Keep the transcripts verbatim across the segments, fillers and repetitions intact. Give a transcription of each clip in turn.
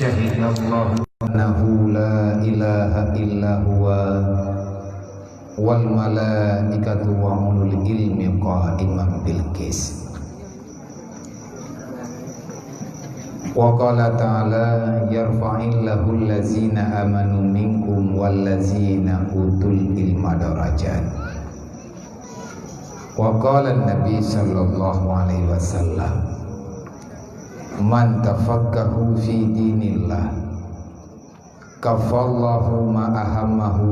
Syahidallahu annahu la ilaha illa huwa wal malaikatu wa ulul ilmi qaiman bil qis. Wa qala ta'ala, "Yarfa'illahu allazina amanu minkum wallazina utul ilma darajat." Wa qala Nabi sallallahu alaihi wasallam, "Man tafaqahu fi dinillah, kafallahu ma ahammahu,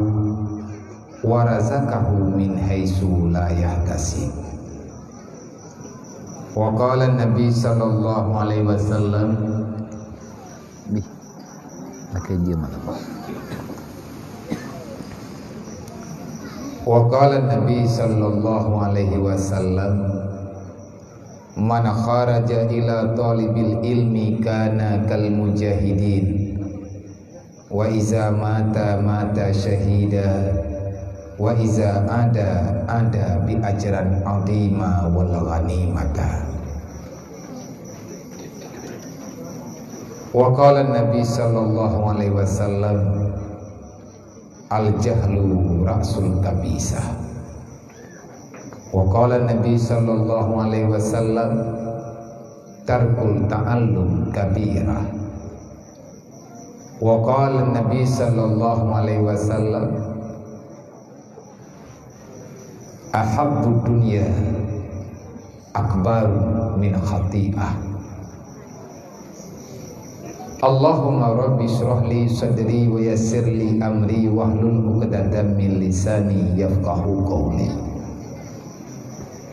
wa razaqahu min haitsu la yahtasib." Wa qala Nabi sallallahu alaihi wasallam, bih, lakée jeuem malam. Wa qala Nabi sallallahu alaihi wasallam, "Man kharaja ila talibil ilmi kana kal mujahidin, wa iza mata mata syahida, wa iza ada ada bi ajran azima wal ghanimata." Wa qala Nabi sallallahu alaihi wasallam, "Al-jahlu ra'sul kabisah." Wa qala Nabi sallallahu alaihi wasallam, "Tarkul ta'allum kabirah." Wa qala Nabi sallallahu alaihi wasallam, "Ahabbud dunya akbaru min khati'ah." Allahumma rabbi shrah li sadri wa yassir li amri wahlul 'uqdatam min lisani yafqahu qawli.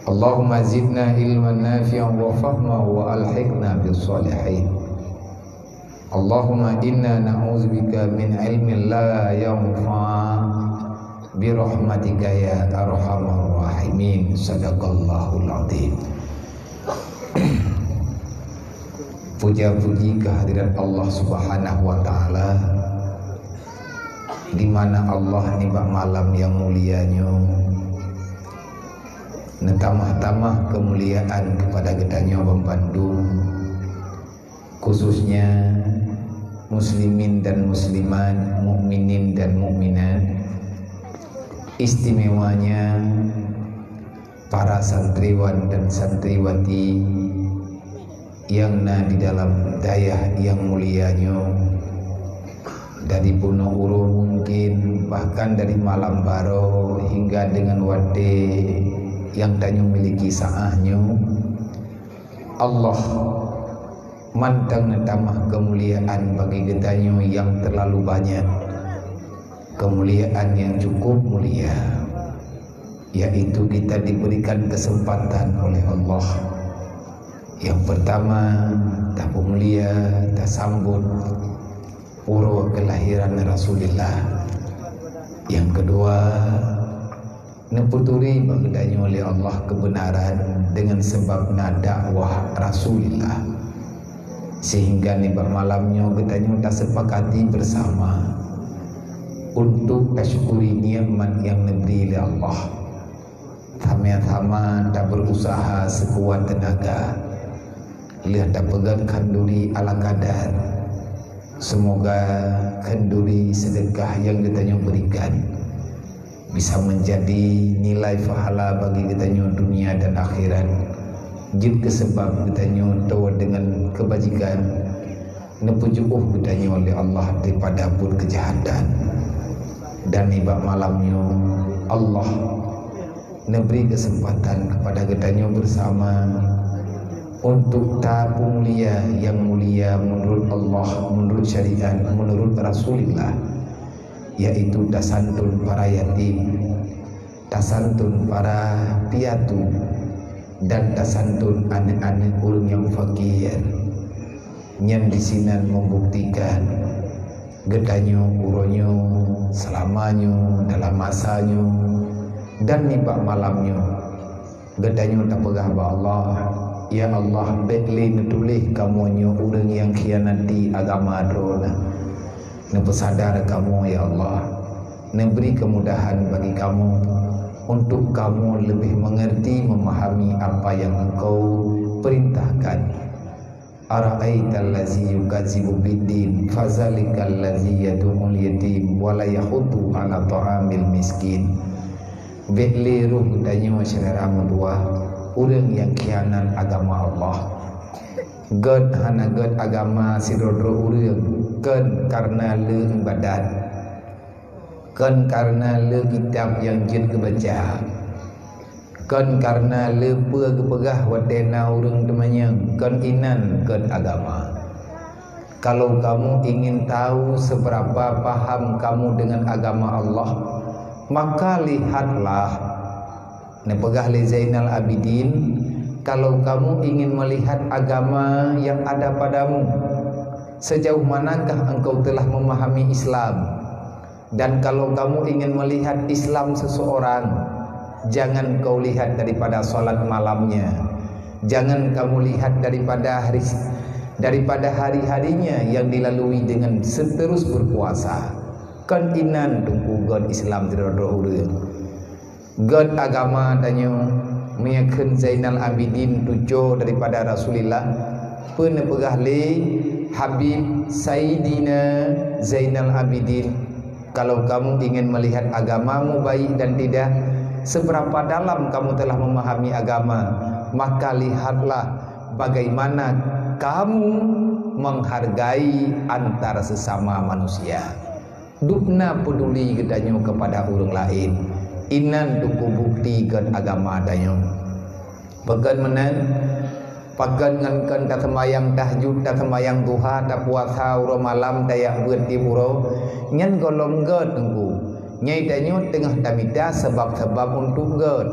Allahumma zidna ilman nafi'an wa fahma wa alhiqna bis shalihin. Allahumma inna na'udzubika min ilmin la yanfa' bi rahmatika ya arhamar rahimin. Sadaqallahul azim. Puja-puji kehadirat Allah Subhanahu wa Ta'ala, di mana Allah nibak malam nyang mulia nyoe neutamah-tamah keumuliaan keupada geutanyoe banmandum, khususnya muslimin dan muslimat, mukminin dan mukminat, istimewanya para santriwan dan santriwati nyang na di dalam dayah nyang mulia nyoe, dari bunoe uroe mungkin, bahkan dari malam baroe hingga deungon watée nyang tanyoe miliki saát nyoe. Allah mantong neutamah keumuliaan bagi geutanyoe nyang teulalu banyak, keumuliaan nyang cukup mulia, yaitu kita diberikan kesempatan oleh Allah. Nyang pertama, tapeumulia, tasambot uroe kelahiran Rasulullah. Nyang keudua, neupeuturi bak geutanyoe lé Allah keubeunaran deungon sabab na dakwah Rasulullah, sehingga nibak malam nyoe geutanyoe taseupakati beusama untuk tasyukuri nikmat nyang neubri lé Allah. Sama-sama taberusaha seukuat teunaga, lheueh tapeugét khanduri ala kadar. Seumoga khanduri seudeukah nyang geutanyoe beurikan bisa meunjadi nilai pahala bagi geutanyoe dunia dan akhirat. Jeuet keu sabab geutanyoe toe deungon keubajikan, neupeujiôh geutanyoe lé Allah daripada buet keujahatan. Dan nibak malam nyoe, Allah neubri keuseumpatan keupada geutanyoe beusama untuk tapeumulia nyang mulia meunurot Allah, meunurot syariat, meunurot Rasulullah, yaitu tasantun para yatim, tasantun para piatu, dan tasantun aneuk-aneuk ureuëng nyang fakir. Nyan disinan meubuktikan geutanyoe uroe nyoe, seulama nyoe, dalam masa nyoe, dan nibak malam nyoe, geutanyoe tapeugah bak Allah, "Ya Allah, bék lé neutuléh kamoe nyoe ureuëng nyang khianati agama Droeneuh." Neupeusadar kamoe, ya Allah. Neubri keumudahan bagi kamoe untuk kamoe leubeh meungeurti, meumahami apa nyang Engkau peurintahkan. "Ara'aital ladzi yukazzibu biddin, fadzalikal ladzi yadu'ul yatim, wa la yahuddu 'ala ta'amil miskin." Bék lé roh geutanyoe syedara meutuwah, ureuëng nyang khianat agama Allah. Gét hana gét agama sidroe-droe ureuëng, kon kareuna le iébadat, kon kareuna le kitab nyang jeuet geubaca, kon kareuna le peue geupeugah watée na ureuëng teumanyong, kon inan gét agama. Kalau kamu ingin tahu seberapa paham kamu dengan agama Allah, maka lihatlah. Neupeugah lé Zainal Abidin, "Kalau kamu ingin melihat agama yang ada padamu, sejauh manakah engkau telah memahami Islam? Dan kalau kamu ingin melihat Islam seseorang, jangan kau lihat daripada salat malamnya. Jangan kamu lihat daripada hari, daripada hari-harinya yang dilalui dengan seterus berpuasa." Kon inan teungku gét Islam sidroe-droe ureuëng. Gét agama tanyoe, meunyoe kheun Zainal Abidin tujoh daripada Rasulillah, peue neupeugah lé Habib Saidina Zainal Abidin, "Kalau kamu ingin melihat agamamu baik dan tidak, seberapa dalam kamu telah memahami agama, maka lihatlah bagaimana kamu menghargai antar sesama manusia." Dubna peuduli geutanyoe keupada ureuëng laén. Inan teungku bukeuti gét agama tanyoe. Pakon meunan, pakon ngon kon taseumayang tahajud, taseumayang duha, tapuasa uroe malam, tajak beuet tieb uroe, nyan gohlom gét teungku. Nyan tanyoe teungoh tamita sabab-sabab untuk gét.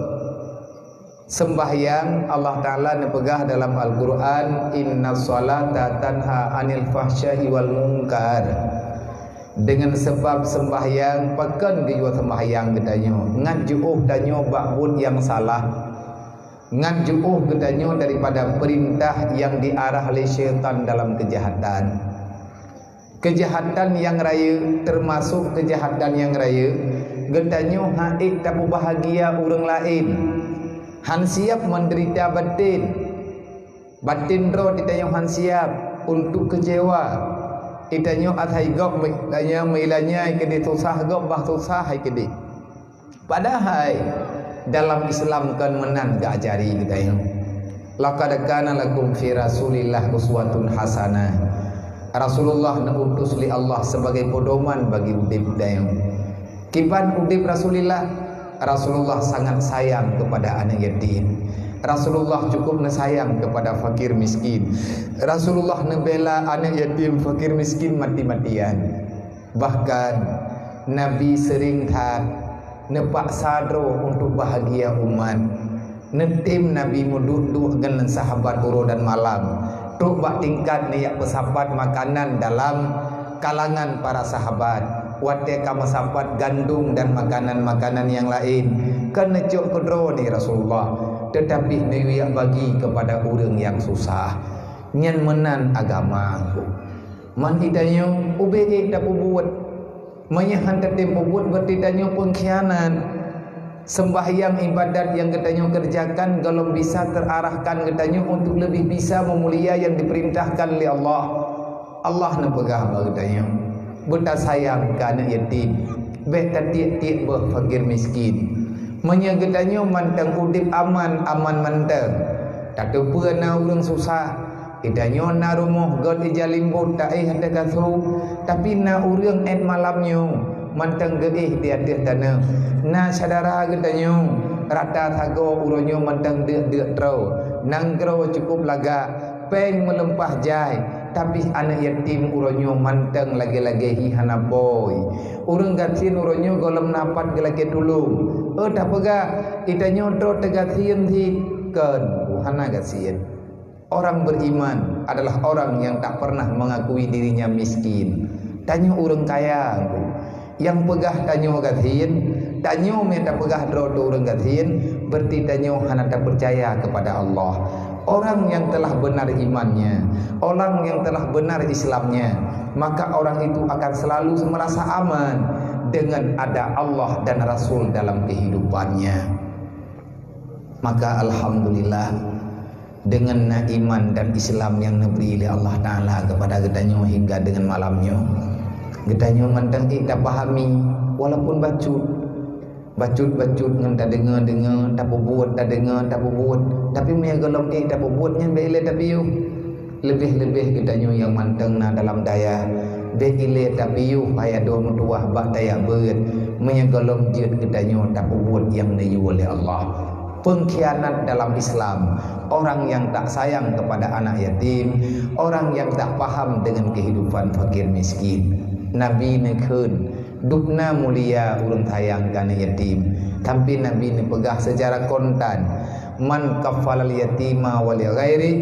Seumbahyang, Allah Ta'ala neupeugah dalam Al-Quran, "Inna sholata tanha anil fahsya'i wal munkar." Deungon sabab seumbahyang, pakon geuyue seumbahyang geutanyoe, ngat jiôh tanyoe bak buet nyang salah, ngat jiôh geutanyoe daripada peurintah nyang jiarah lé syaitan dalam keujahatan. Keujahatan nyang rayeuk, teumasok keujahatan nyang rayeuk, geutanyoe han ék tapeubahgia ureuëng laén. Han siab meudeurita baten. Baten droe geutanyoe han siab untuk keucewa. Geutanyoe asai gob meuilanya-ilanya keudeh, susah gob bah susah hai keudeh. Padahai dalam Islam kon meunan geuajari geutanyoe. "Laqad kana lakum fi Rasulillah uswatun hasanah." Rasulullah neuutus lé Allah sebagai pedoman bagi udeb geutanyoe. Kiban udeb Rasulillah? Rasulullah sangat sayang kepada aneuk yatim. Rasulullah cukup neusayang kepada fakir miskin. Rasulullah neubela aneuk yatim, fakir miskin mati-matian. Bahkan, Nabi seuring that neupaksa droe untuk bahagia umat. Neutem Nabi meuduek-duek ngon sahabat uroe dan malam, trok bak tingkat neujak peusapat makanan dalam kalangan para sahabat. Watée ka meusapat gandum dan makanan-makanan nyang laén, kon neucok keudroe ni Rasulullah, teutapi neuyue bagi keupada ureuëng nyang susah. Nyan meunan agama. Man geutanyoe ubé ék tapeubuet. Meunyoe han tatem peubuet, berarti tanyoe peungkhianat. Seumbahyang ibadat nyang geutanyoe keureujakan gohlom bisa teuarahkan geutanyoe untuk leubeh bisa meumulia nyang jipeurintahkan lé Allah. Allah neupeugah bak geutanyoe, "Beutasayang keu aneuk yatim, bék tatiek-tiek boh fakir miskin." Meunyoe geutanyoe mantong udeb aman-aman mantong, tateupeue na ureuëng susah, geutanyoe na rumoh göt ija limbot taéh ateueh kasô, tapi na ureuëng ék malam nyoe mantong geuéh di ateueh tanoh. Na syedara geutanyoe rata sagoe uroe nyoe mantong deuk-deuk troe, nanggroe cukup lagak, péng meulimpah jai, tapi aneuk yatim uroe nyoe mantong lagée-lagée hi hana pôi. Ureuëng gasien uroe nyoe gohlom na pat geulakée tulông. Oh, tapeugah, geutanyoe droe teugasien cit? Kon, hana gasien. Orang beriman adalah orang yang tak pernah mengakui dirinya miskin. Tanyoe ureuëng kaya, nyang peugah tanyoe gasien, tanyoe meunyo tapeugah droe teuh ureuëng gasien, berarti tanyoe hana tapeucaya kepada Allah. Orang yang telah benar imannya, orang yang telah benar Islamnya, maka orang itu akan selalu merasa aman dengan ada Allah dan Rasul dalam kehidupannya. Maka alhamdulillah, Deungon na iman dan Islam nyang neubri lé Allah Taala keupada geutanyoe hingga deungon malam nyoe, geutanyoe mantong ék tapahami, walaupun bacut. Bacut-bacut ngon tadeungoe-deungoe, tapeubuet tadeungoe, tapeubuet. Tapi meunyoe gohlom ék tapeubuet, nyan bèk ilèe tapiôh. Leubeh-leubeh geutanyoe nyang mantong na dalam dayah, bèk ilèe tapiôh hai adoe meutuwah bak tajak beuet, meunyoe gohlom jeuet geutanyoe tapeubuet nyang neuyue lé Allah. Pengkhianat dalam Islam, orang yang tak sayang kepada anak yatim, orang yang tak paham dengan kehidupan fakir miskin. Nabi neukheun, dubna mulia ureuëng sayang keu aneuëk yatim. Tapi Nabi neupeugah secara kontan, "Man kaffalal yatima wa li ghairi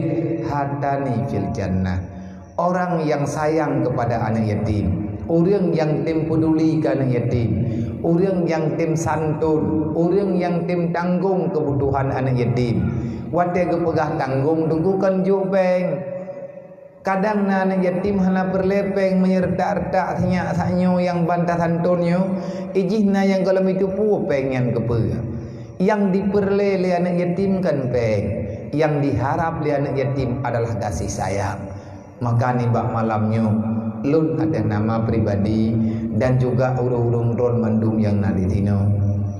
hatani fil jannah." Orang yang sayang kepada anak yatim, ureuëng nyang tem peduli keu anak yatim, ureuëng nyang tem santun, ureuëng nyang tem tanggong kebutuhan anak yatim. Watée geupeugah tanggong, teungku kon jok péng. Kadang na anak yatim hana peureulée péng, meunyoe retak-retak sinyak sak nyoe nyang ban tasantun nyoe, ijih na nyang gohlom jiteupeue péng nyan keupeue. Nyang dipeureulée lé anak yatim kon péng, nyang diharab lé anak yatim adalah gaséh sayang. Maka nibak malam nyoe, lôn atas nama pribadi dan juga ureuëng-ureuëng droen mandum nyang na di sinoe,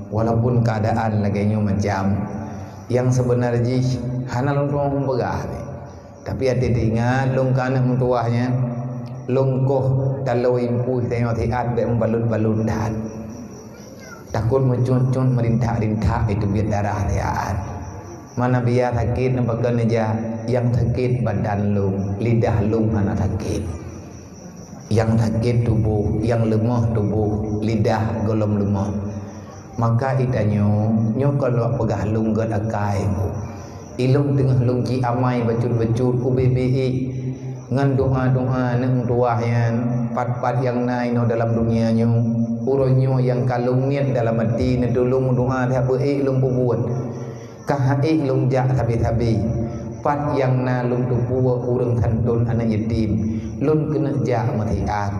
walaupun keuadaan lagée nyoe macam, nyang seubeuna jih hana lôn tueng peugah lé. Tapi até teuingat lôn keu aneuëk meutuwah nyan, lôn koh taloe impui tanyoe siat bék meubalot-balot that. Takot meucut-cut meurintak-rintak, itu biet darah siat. Mana biya sakét neupakon neujak, nyang sakét badan lôn, lidah lôn hana sakét. Nyang sakét tuboh, nyang leumoh tuboh, lidah gohlom leumoh. Maka itanyoe, nyoe kon lôn peugah lôn gét akai. Ilôn teungoh lôn jiamai bacut-bacut ubé-bé ék ngon doa-doa aneuëk meutuwah nyan, pat-pat nyang na inoe dalam dunia nyoe, uroe nyoe nyang ka lôn niet dalam até neutulông meudoa siat beu ék lôn peubuet. Ka han ék lôn jak sabe-sabe. Pat nyang na lôn teupeue ureuëng santun aneuëk yatim, lôn keuneuk jak meusiat.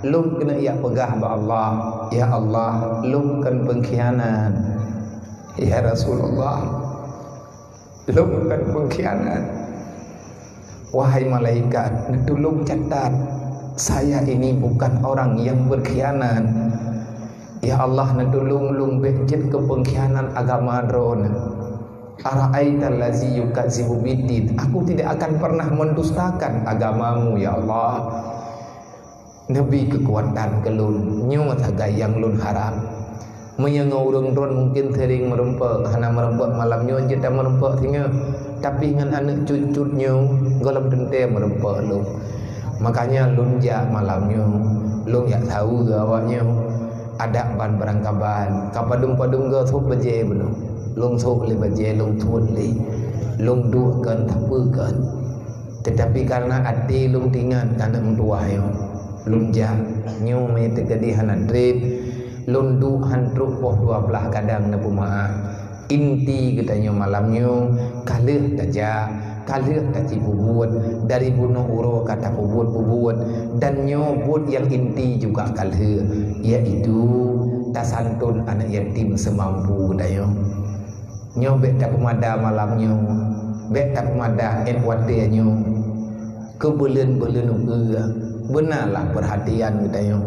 Lôn keuneuk jak peugah bak Allah, "Ya Allah, lôn kon peungkhianat." "Ya Rasulullah, lôn kon peungkhianat." "Wahai malaikat, neutulông catat, saya ini bukan orang yang berkhianat. Ya Allah, neutulông lôn bék jeuet keu peungkhianat agama Droeneuh. Ara'aital ladzi yukadzibu biddin. Aku tidak akan pernah mendustakan agama-Mu, ya Allah." Neubri keukuatan keu lôn, nyoe sagai nyang lôn harab. Meunyoe ngon ureuëng droen mungken sering meurumpok, hana meurumpok malam nyoe jeuet tameurumpok singoh, tapi ngon aneuëk cut-cut nyoe gohlom teuntée meurumpok lôn. Makanya lôn jak malam nyoe, lôn jak saweue awak nyoe. Adak ban beurangkaban, ka padum-padum goe sôk bajée bunoe. Lôn sôk lé bajée, lôn tuet lé. Lôn duek kon, sapeue kon. Teutapi kareuna até lôn teuingat keu aneuëk meutuwah nyoe, lôn jak. Nyoe meunyoe teukeudi hana treb, lôn duek han trok poh dua blaih kadang neupeumeuáh. Inti geutanyoe malam nyoe, ka lheueh tajak, ka lheueh tacibubuet, dari bunoe uroe ka tapeubuet-peubuet, dan nyoe buet nyang inti juga ka lheueh, yaitu tasantun aneuëk yatim seumampu geutanyoe. Nyoe bék tapeumada malam nyoe, bék tapeumada ék watée nyoe. Keu buleuen-buleuen ukeue, beunalah peurhatian geutanyoe.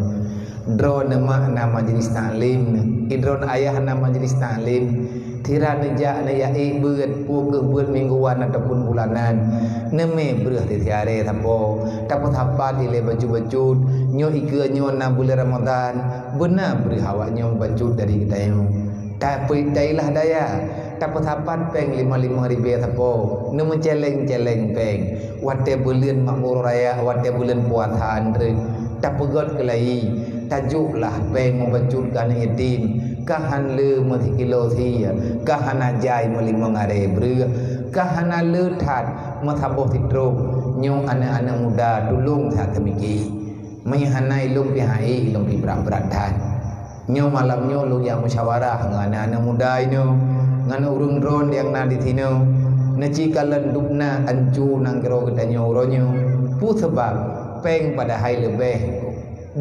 Droeneuh mak na majelis taklim, droeneuh ayah na majelis taklim. Sira neujak neujak ék beuet, peu kheueh beuet mingguan ataupun bulanan. Neumé breueh di siaré sapo, tapeusapat ilée bacut-bacut. Nyoe ikeue nyoe na buleuen Ramadhan, beuna breueh awak nyoe bacut dari geutanyoe. Tapi tailah daya, tapeusapat péng limong-limong ribée sapo, neumeucéléng-céléng péng. Watée buleuen makmur raya, watée buleuen puasa andreuk, tapeugét keulayi, tajôklah péng meubacut keu aneuëk yatim, ka han le meusikilo sie, ka hana jai meulimong aré breueh, ka hana le that meusaboh sitrok. Nyoe aneuëk-aneuëk muda tulông that teumiki. Meunyoe hana ilông pih hai, ilông pih brat-brat that. Nyoe malam nyoe lôn jak musyawarah ngon aneuëk-aneuëk muda inoe, ngon ureuëng droen nyang na di sinoe. Neuci kalon dubna ancu nanggroe geutanyoe uroe nyoe. Peue sabab? Péng padahai leubeh.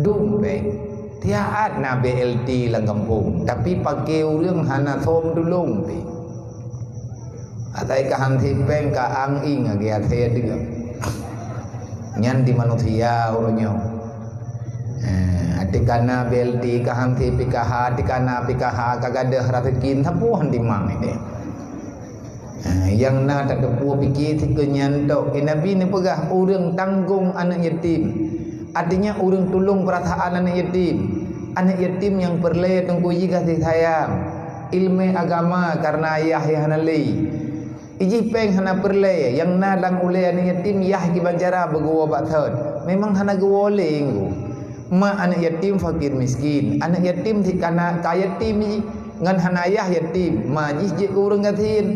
Dum péng. Tiaat na B L T lam gampông, tapi paké ureuëng hana som tulông pih. Asai ka han sép péng ka ang-ing lagèe asai deuh. Nyan di manusia uroe nyoe. Eh, até ka na B L T ka han sép P K H, até ka na P K H ka gadôh raseuki, sapeue han timang idéh. Eh, nyang na tateupeue pike sikeue nyan tok. Eh, Nabi neupeugah ureueng tanggong aneuk yatim. Artinya ureueng tulông peurasaan aneuk yatim. Aneuk yatim nyang peureulèe teungku jih gaséh sayang. Ileumèe agama kareuna ayah nyang hana lé. Ijih péng hana peureulèe, nyang na lam ulèe aneuk yatim yah kiban cara beugeuwoe bak thon. Memang hana geuwoe lé inggu. Mak aneuk yatim fakir miskin, aneuk yatim cit kana ka yatim jih, ngon hana ayah yatim, ma jih jeuet keu ureueng gasien.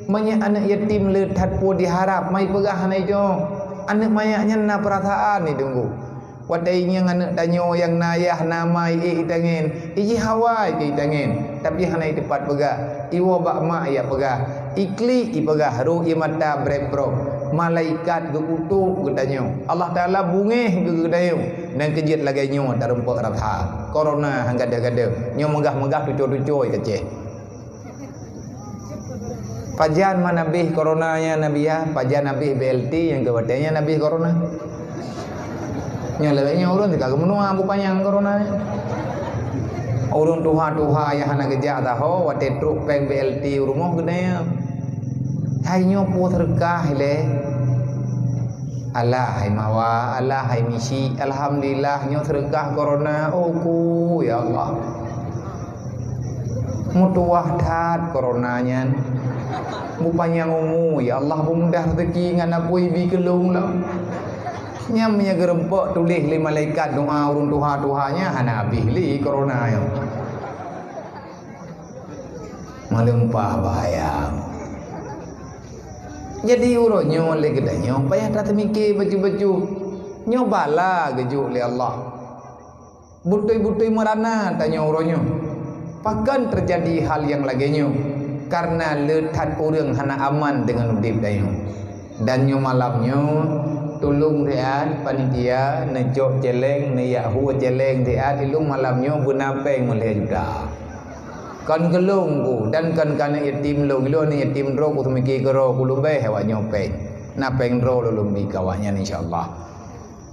Meunyoe aneuk yatim le that peue diharap, ma ipeugah hana ijo. Aneuk manyak nyan na peurasaan, i teungku. Watèe ingieng aneuk tanyoe nyang na ayah na ma i ék itangen, ijih hawa i keu itangen, tapi hana iteupat peugah. Iwoe bak mak ijak peugah, iklik ipeugah, rhot ie mata brek-brok. Malaikat geukutok geutanyoe. Allah Taala beungéh geutanyoe. Nyan keuh jeuet lagèe nyoe tarumpok rata. Corona han gadôh-gadôh. Nyoe meugah-meugah tuco-tuco i kacéh. Pajan man abéh corona nyan Nabi ya, pajan abéh B L T nyang keu watèe nyan abéh corona. Nyan lagèe nyoe ureueng teuka geumeunoe bupanyang corona nyan. Ureueng tuha-tuha nyang hana geujak taho watèe trok péng B L T u rumoh geuneuk. Hai nyoe peue seudeukah ilèe. Alah hai mawa, alah hai misi, alhamdulillah nyoe seudeukah corona, oh ku ya Allah. Meutuwah that corona nyan. Bupanyang umu, ya Allah, beumudah rezeki ngon apui bi keu lôn lom. Nyan meunyoe geurumpok tuléh lé malaikat doa ureueng tuha-tuha nyan hana abéh lé corona nyoe. Meuleumpah bahaya. Jadi uroe nyoe lé geutanyoe payah tateumike bacut-bacut. Nyoe bala geujok lé Allah. Beutôi-beutôi meurana tanyoe uroe nyoe. Pakon teujadi hal nyang lagèe nyoe? Kareuna le that ureueng hana aman deungon udép tanyoe. Dan nyoe malam nyoe, tulông siat panitia neujok cèlèng, neujak hue cèlèng siat, ilôn malam nyoe beuna péng meulhèe juta. Kon keu lôn ku, dan kon keu aneuk yatim lôn, ilôn aneuk yatim droe kuteumike keudroe ku leubeh awak nyoe péng. Na péng droe lôn lôn bi keu awaknyan insya Allah.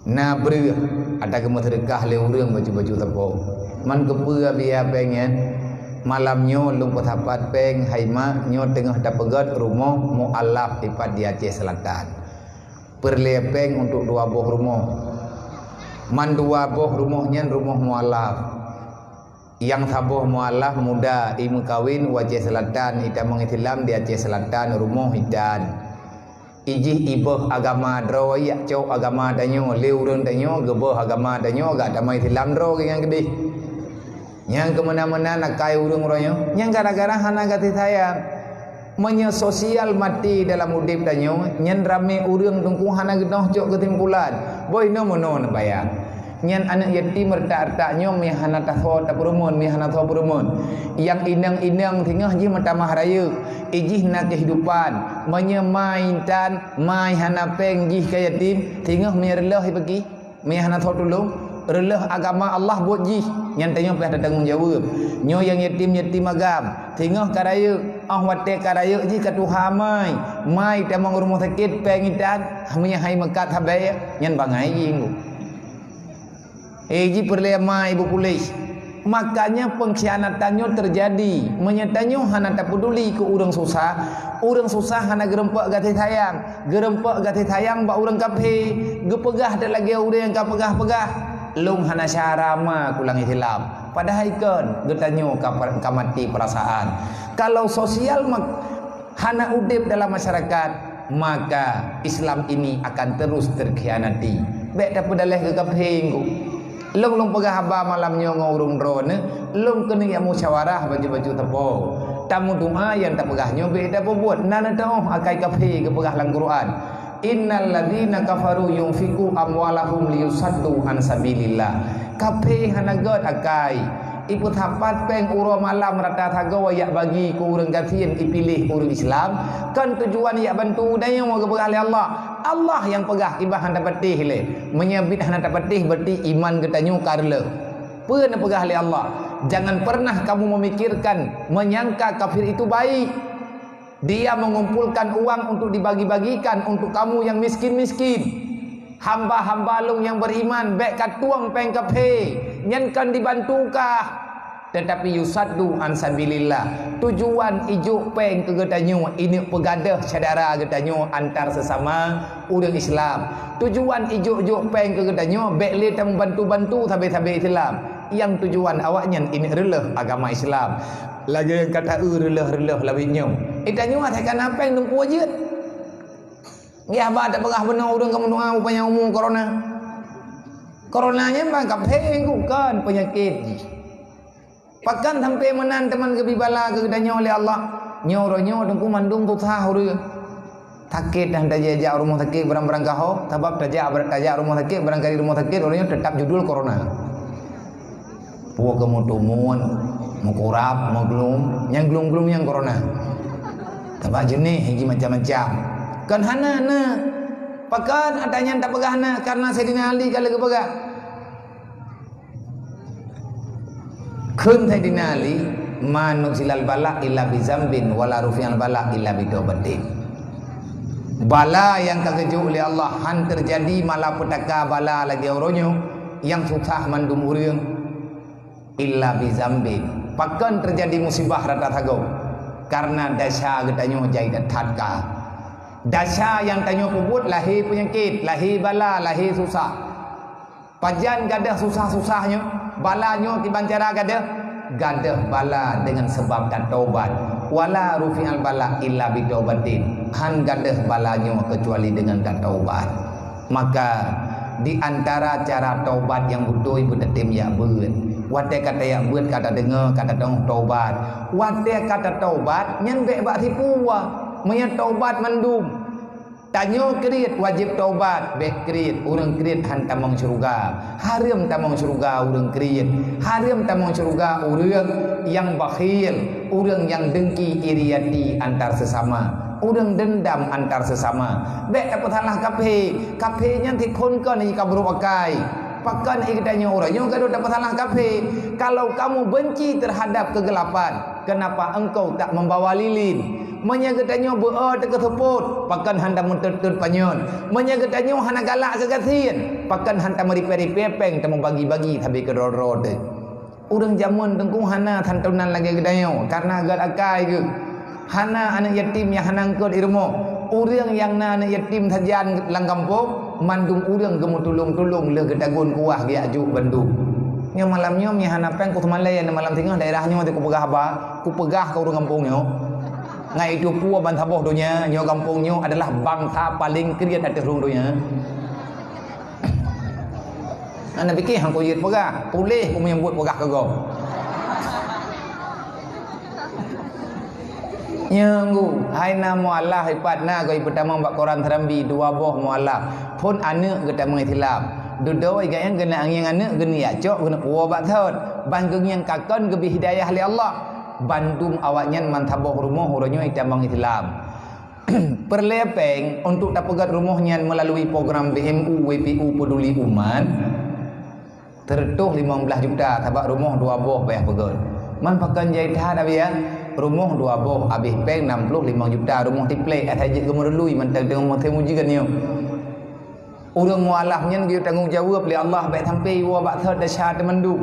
Na breueh ata geumeuseudeukah lé ureueng bacut-bacut sapo. Man keupeue biaya péng nyan? Malam nyoe lôn peusapat péng hai mak nyoe teungoh tapeugöt rumoh mualaf dipat di Aceh Selatan. Peureulèe péng untuk dua boh rumoh. Man dua boh rumoh nyan rumoh mualaf. Nyang saboh mualaf muda i meukawen u Aceh Selatan, itamong Islam di Aceh Selatan, rumoh itan. Ijih iböh agama droe, ijak cok agama tanyoe, lé ureueng tanyoe geuböh agama tanyoe, gak tamong Islam droe nyan keudeh. Nyang keumeunan-meunan akai ureueng uroe nyoe, nyang gara-gara hana gaséh sayang. Meunyoe sosial maté dalam udép tanyoe, nyan ramé ureueng teungku hana geunoh cok keusimpulan. Boh inoe meunoe neubayang. Nyan aneuk yatim retak-retak nyoe meuhana tasoe tapeurumeun, meuhana soe peurumeun. Nyang inong-inong singoh jih meutamah rayeuk, ijih na keuhidupan. Meunyoe ma intan, ma hana péng jih ka yatim, singoh meureulôh ipeuki. Meuhana soe tulông, reulôh agama Allah buet jih, nyan tanyoe payah tatanggong jaweueb. Nyoe nyang yatim-yatim agam, singoh ka rayeuk, óh watèe ka rayeuk jih ka tuha mai, mai tamong rumoh sakét péng itan, meunyoe hai meukat sabe, nyan bangai jih. Eh, jih peureulèe mai beupuléh. Makanya pengkhianatan nyoe teujadi. Meunyoe tanyoe hana tapeuduli keu ureueng susah, ureueng susah hana geurumpok gaséh sayang. Geurumpok gaséh sayang bak ureueng kafé, geupeugah that lagèe ureueng nyang ka peugah-peugah, "Lôn hana syara ma kulang Islam." Padahai kon geutanyoe ka per-, ka maté peurasaan. Kalau sosial mak-, hana udép dalam masyarakat, maka Islam ini akan terus terkhianati. Bèk tapeudaleh keu kafé, engku. Lôn, lôn peugah haba malam nyoe ngon ureueng droeneuh, lôn keuneuk jak musyawarah bacut-bacut sapo. Tameudoa nyang tapeugah nyoe bèk tapeubuet. Na neuteu'oh akai kafé geupeugah lam Quran, "Innal ladzina kafaru yunfiqu amwalahum liyusaddu an sabilillah." Kafé hana göt akai. Ipeusapat péng uroe malam rata sagoe ijak bagi keu ureueng gasien, ipiléh ureueng Islam, kon tujuan ijak bantu tanyoe geupeugah lé Allah. Allah nyang peugah, kiban hana tapatéh lé. Meunyoe biet hana tapatéh, berarti iman geutanyoe ka reulôh. Peue neupeugah lé Allah? Jangan pernah kamu memikirkan, menyangka kafir itu baik. Dia mengumpulkan uang untuk dibagi-bagikan untuk kamu yang miskin-miskin. Hamba-hamba Lôn nyang beriman, bék katueng péng kaphé, nyan kon dibantu kah. Tetapi yusaddu an sabilillah. Tujuan ijok péng keu geutanyoe, ineuk peugadoh syedara geutanyoe antar sesama ureuëng Islam. Tujuan ijok-jok péng keu geutanyoe, bék lé tameubantu-bantu sabe-sabe Islam. Nyang tujuan awaknyan ineuk reuloh agama Islam. Lagée nyang ka ta-eu reuloh-reuloh lawét nyoe. Geutanyoe asai ka na péng teungku jeuet. Ngiah ba tapeugah bunoe ureuëng ka meudoa upanya umu korona. Korona nyan ban kaphé kon peunyakét jih. Pakon sampai meunan teuma geubi bala keu geutanyoe lé Allah. Nyoe uroe nyoe teungku mandum susah ureuëng. Sakét dan tajak-jak rumoh sakét barang-barang gaho, sabab tajak tajak rumoh sakét barangkali rumoh sakét uroe nyoe teutap judul korona. Puwoe keu meutumun, meukurab, meuglum, nyang glum-glum nyang korona. Sabab jeuneh jih macam-macam. Kon hana na. Pakon ata nyan tapeugah na karena Saidina Ali ka lheueh geupeugah. Kheun Saidina Ali, "Ma nuzilal bala illa bi zambin, wala rufi'al bala illa bi taubatin." Bala nyang ka geujok lé Allah han teujadi malapetaka bala lagée uroe nyoe nyang susah mandum ureuëng, illa bi zambin. Pakon teujadi musibah rata sagoe? Karena desya geutanyoe jai that ka. Desya nyang tanyoe peubuet lahé peunyakét, lahé bala, lahé susah. Pajan gadôh susah-susah nyoe, bala nyoe kiban cara gadôh? Gadôh bala deungon sabab tataubat. Wala rufi'al bala illa bitaubatin. Han gadôh bala nyoe keucuali deungon tataubat. Maka, di antara cara taubat nyang beutôi beutatem jak beuet. Watée ka tajak beuet ka tadeungoe ka tatong taubat. Watée ka tataubat nyan bék bak sipu wa. Meunyoe taubat mandum, tanyoe kriet wajéb taubat, bék kriet, ureuëng kriet han tamong syeuruga. Hareuem tamong syeuruga ureuëng kriet. Hareuem tamong syeuruga ureuëng nyang bakhil, ureuëng nyang dengki iri hati antar sesama, ureuëng dendam antar sesama. Bék tapeusalah kaphé. Kaphé nyan tiphon kon jih ka brok akai. Pakon geutanyoe uroe nyoe gadôh tapeusalah kaphé? Kalau kamu benci terhadap kegelapan, kenapa engkau tak membawa lilin? Meunyoe geutanyoe beu-o teukeusupot, pakon han tameutot-tot panyöt? Meunyoe geutanyoe hana galak keu gasien, pakon han tameuripée-ripée péng tameubagi-bagi sabe keudroe-droe teuh? Ureuëng jameun teungku hana santunan lagée geutanyoe, karena gét akai geuh. Hana aneuëk yatim nyang hana eungkôt i rumoh. Ureuëng nyang na aneuëk yatim sajan lam gampông, mandum ureuëng geumeutulông-tulông lheueh geutagun kuah geujak jok bandum. Nyoe malam nyoe meuhana péng kuseumalée, malam singoh daerah nyoe kupeugah haba, kupeugah keu ureuëng gampông nyoe. Ngai itu peue ban saboh donya, nyoe gampông nyoe adalah bansa paleng kriet ateueh rhueng donya. Hana pike han kujeuet peugah, puléh ku meunyoe buet peugah keu gob. Nyang gu, hai na mualaf ipat na goi peutamong bak koran Serambi dua boh mualaf. Phon aneuëk geutamong Islam. Dudoe gayang geuneuk angieng aneuëk geuneuk jak cok geuneuk puwoe bak thot. Ban geungieng kakon geubri hidayah lé Allah. Bandum awaknyan man saboh rumoh uroe nyoe itamong Islam. Peureulée péng untuk tapeugét rumoh nyan meulalui program B M U W P U Peduli Umat, seureutôh limong blaih juta, sabab rumoh dua boh payah peugét. Man pakon jai that, Abiya? Rumoh dua boh, abéh péng nam ploh limong juta, rumoh tiplek, asai jeuet geumeurului mantong teungoh musim ujeuen nyoe. Ureuëng mualaf nyan geuyue tanggong jaweueb lé Allah bék sampai iwoe bak thot desya teumandum.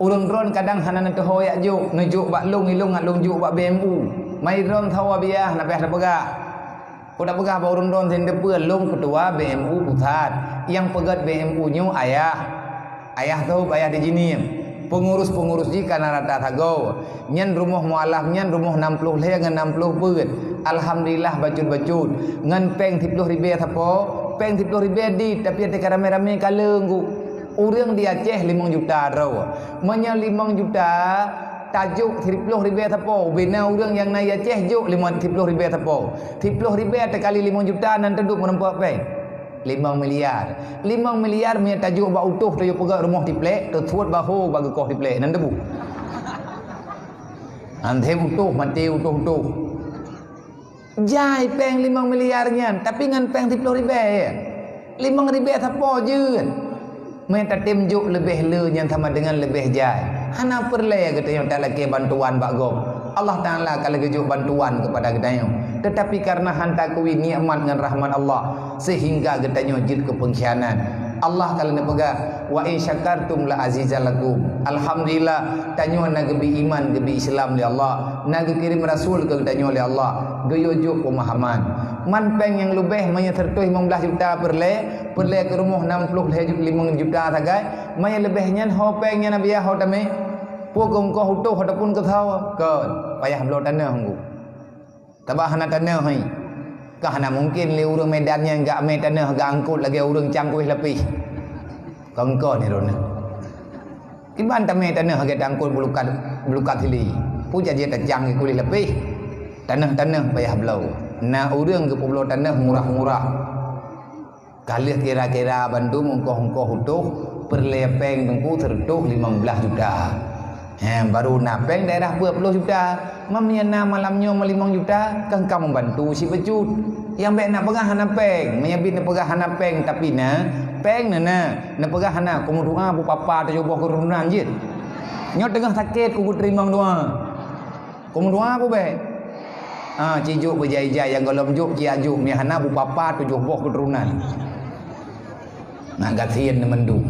Ureuëng droen kadang hana neuteuho jak jok, neujok bak lông ilông ngat lông jok bak B M U. Mai droen thawa biah na payah tapeugah. Peue tapeugah bak ureuëng droen sien teupeue lông keutua B M U pusat. Nyang peugét B M U nyoe ayah. Ayah tôb, ayah di jinie. Peungurus-peungurus jih ka na rata sagoe. Nyan rumoh mualaf nyan rumoh nam ploh lhée ngon nam ploh peuet. Alhamdulillah bacut-bacut. Ngon péng siploh ribée sapo, péng siploh ribée dit, tapi até ka ramé-ramé ka leunggu. Ureuëng di Aceh limong juta droe. Meunyoe limong juta, tajok siploh ribée sapo, ubena ureuëng nyang na di Aceh jok limong siploh ribée sapo. Siploh ribée teukali limong juta nan teuduek meurumpok péng. Limong miliar. Limong miliar meunyoe tajok bak utoh tajok peugét rumoh tiplek, teusuet baho bak geukoh tiplek, nan teubu. Anté utoh, maté utoh-utoh. Jai péng limong miliar nyan, tapi ngon péng siploh ribée. Limong ribée sapo jeuet. Meunyoe tatem jok leubeh le nyan sama dengan leubeh jai. Hana peureulée geutanyoe talakée bantuan bak gob. Allah Taala ka lagée jok bantuan keupada geutanyoe. Teutapi kareuna han taakui nikmat ngon rahmat Allah, seuhingga geutanyoe jeuet keu peungkhianat. Allah ka lheueh neupeugah, "Wa in syakartum la azidannakum." Alhamdulillah, tanyoe na geubri iman, geubri Islam lé Allah, na geukirém rasul keu geutanyoe lé Allah, geuyue jok peumahaman. Man péng nyang leubeh meunyoe seureutôh limong blaih juta peureulée, peureulée keu rumoh nam ploh lhée ju-, limong juta sagai, meunyoe leubeh nyan ho péng nyan, Abiya, ho tamé? Peue keu eungkoh utôh ataupun keu sawa? Kon, payah bloe tanoh ngon. Sabab hana tanoh hai. Ka hana mungken lé ureuëng Medan nyan geuamé tanoh geuangkot lagée ureuëng cang kuéh lapéh. Kon-kon ni droeneuh. Kiban tamé tanoh lagée tangkot bulukat, bulukat hili. Peue jijak tacang kuéh lapéh. Tanoh-tanoh payah bloe. Na ureuëng geupeubloe tanoh murah-murah. Ka lheueh kira-kira bandum eungkoh-eungkoh utôh, peureulée péng teungku seureutôh limong blaih juta. Hé, barô na péng daerah peuet ploh juta. Meunyoe na malam nyoe meulimong juta, kan ka meubantu sibacut. Nyang bék neupeugah hana péng. Meunyoe bit neupeugah hana péng, tapi na péng, na, na. Neupeugah hana, kumeudoá beu papa tujoh boh keuturonan jeuet. Nyoe teungoh sakét ku geuteurimong doá. Kumeudoá peue bék? Ah, ci jok beujai-jai nyang gohlom jok, ci ajok, meuhana beu papa tujoh boh keuturonan. Nak gasien mandum.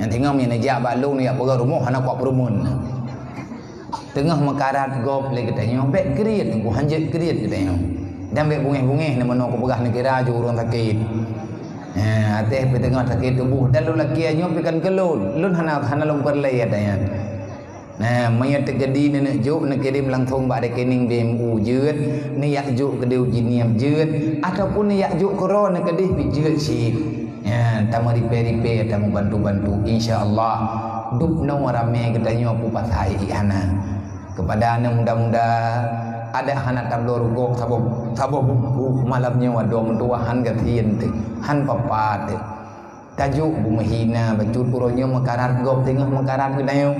Nyang teungoh meuneujak bak lôn jak peugah rumoh hana kuat peurumun. Teungoh meukarat gob lé geutanyoe, bék kriet, ku hanjeuet kriet geutanyoe. Dan bék bungéh-bungéh na meunoe kupeugah neukira ju ureuëng sakét. Eh, até pih teungoh sakét tuboh, dan lôn lakée nyoe pih kan keu lôn. Lôn hana, hana lôn peureulée até nyan. Nah, meunyoe teukeudi neuneuk jok, neukirém langsong bak rekening B M U jeuet, neujak jok keudeh u Jeunieb jeuet, ataupun neujak jok keudroe neukeudeh pih jeuet cit. Nyan, tameuripée-ripée, tameubantu-bantu. Insya Allah, dubnoe ramé geutanyoe peue pasai hana. Keupada aneuëk muda-muda, adak hana tabloe rugok saboh, saboh buku malam nyoe, adoe meutuwah han gasien teuh, han papa teuh. Tajok beumeuhina bacut uroe nyoe meukarat gob teungoh meukarat geutanyoe.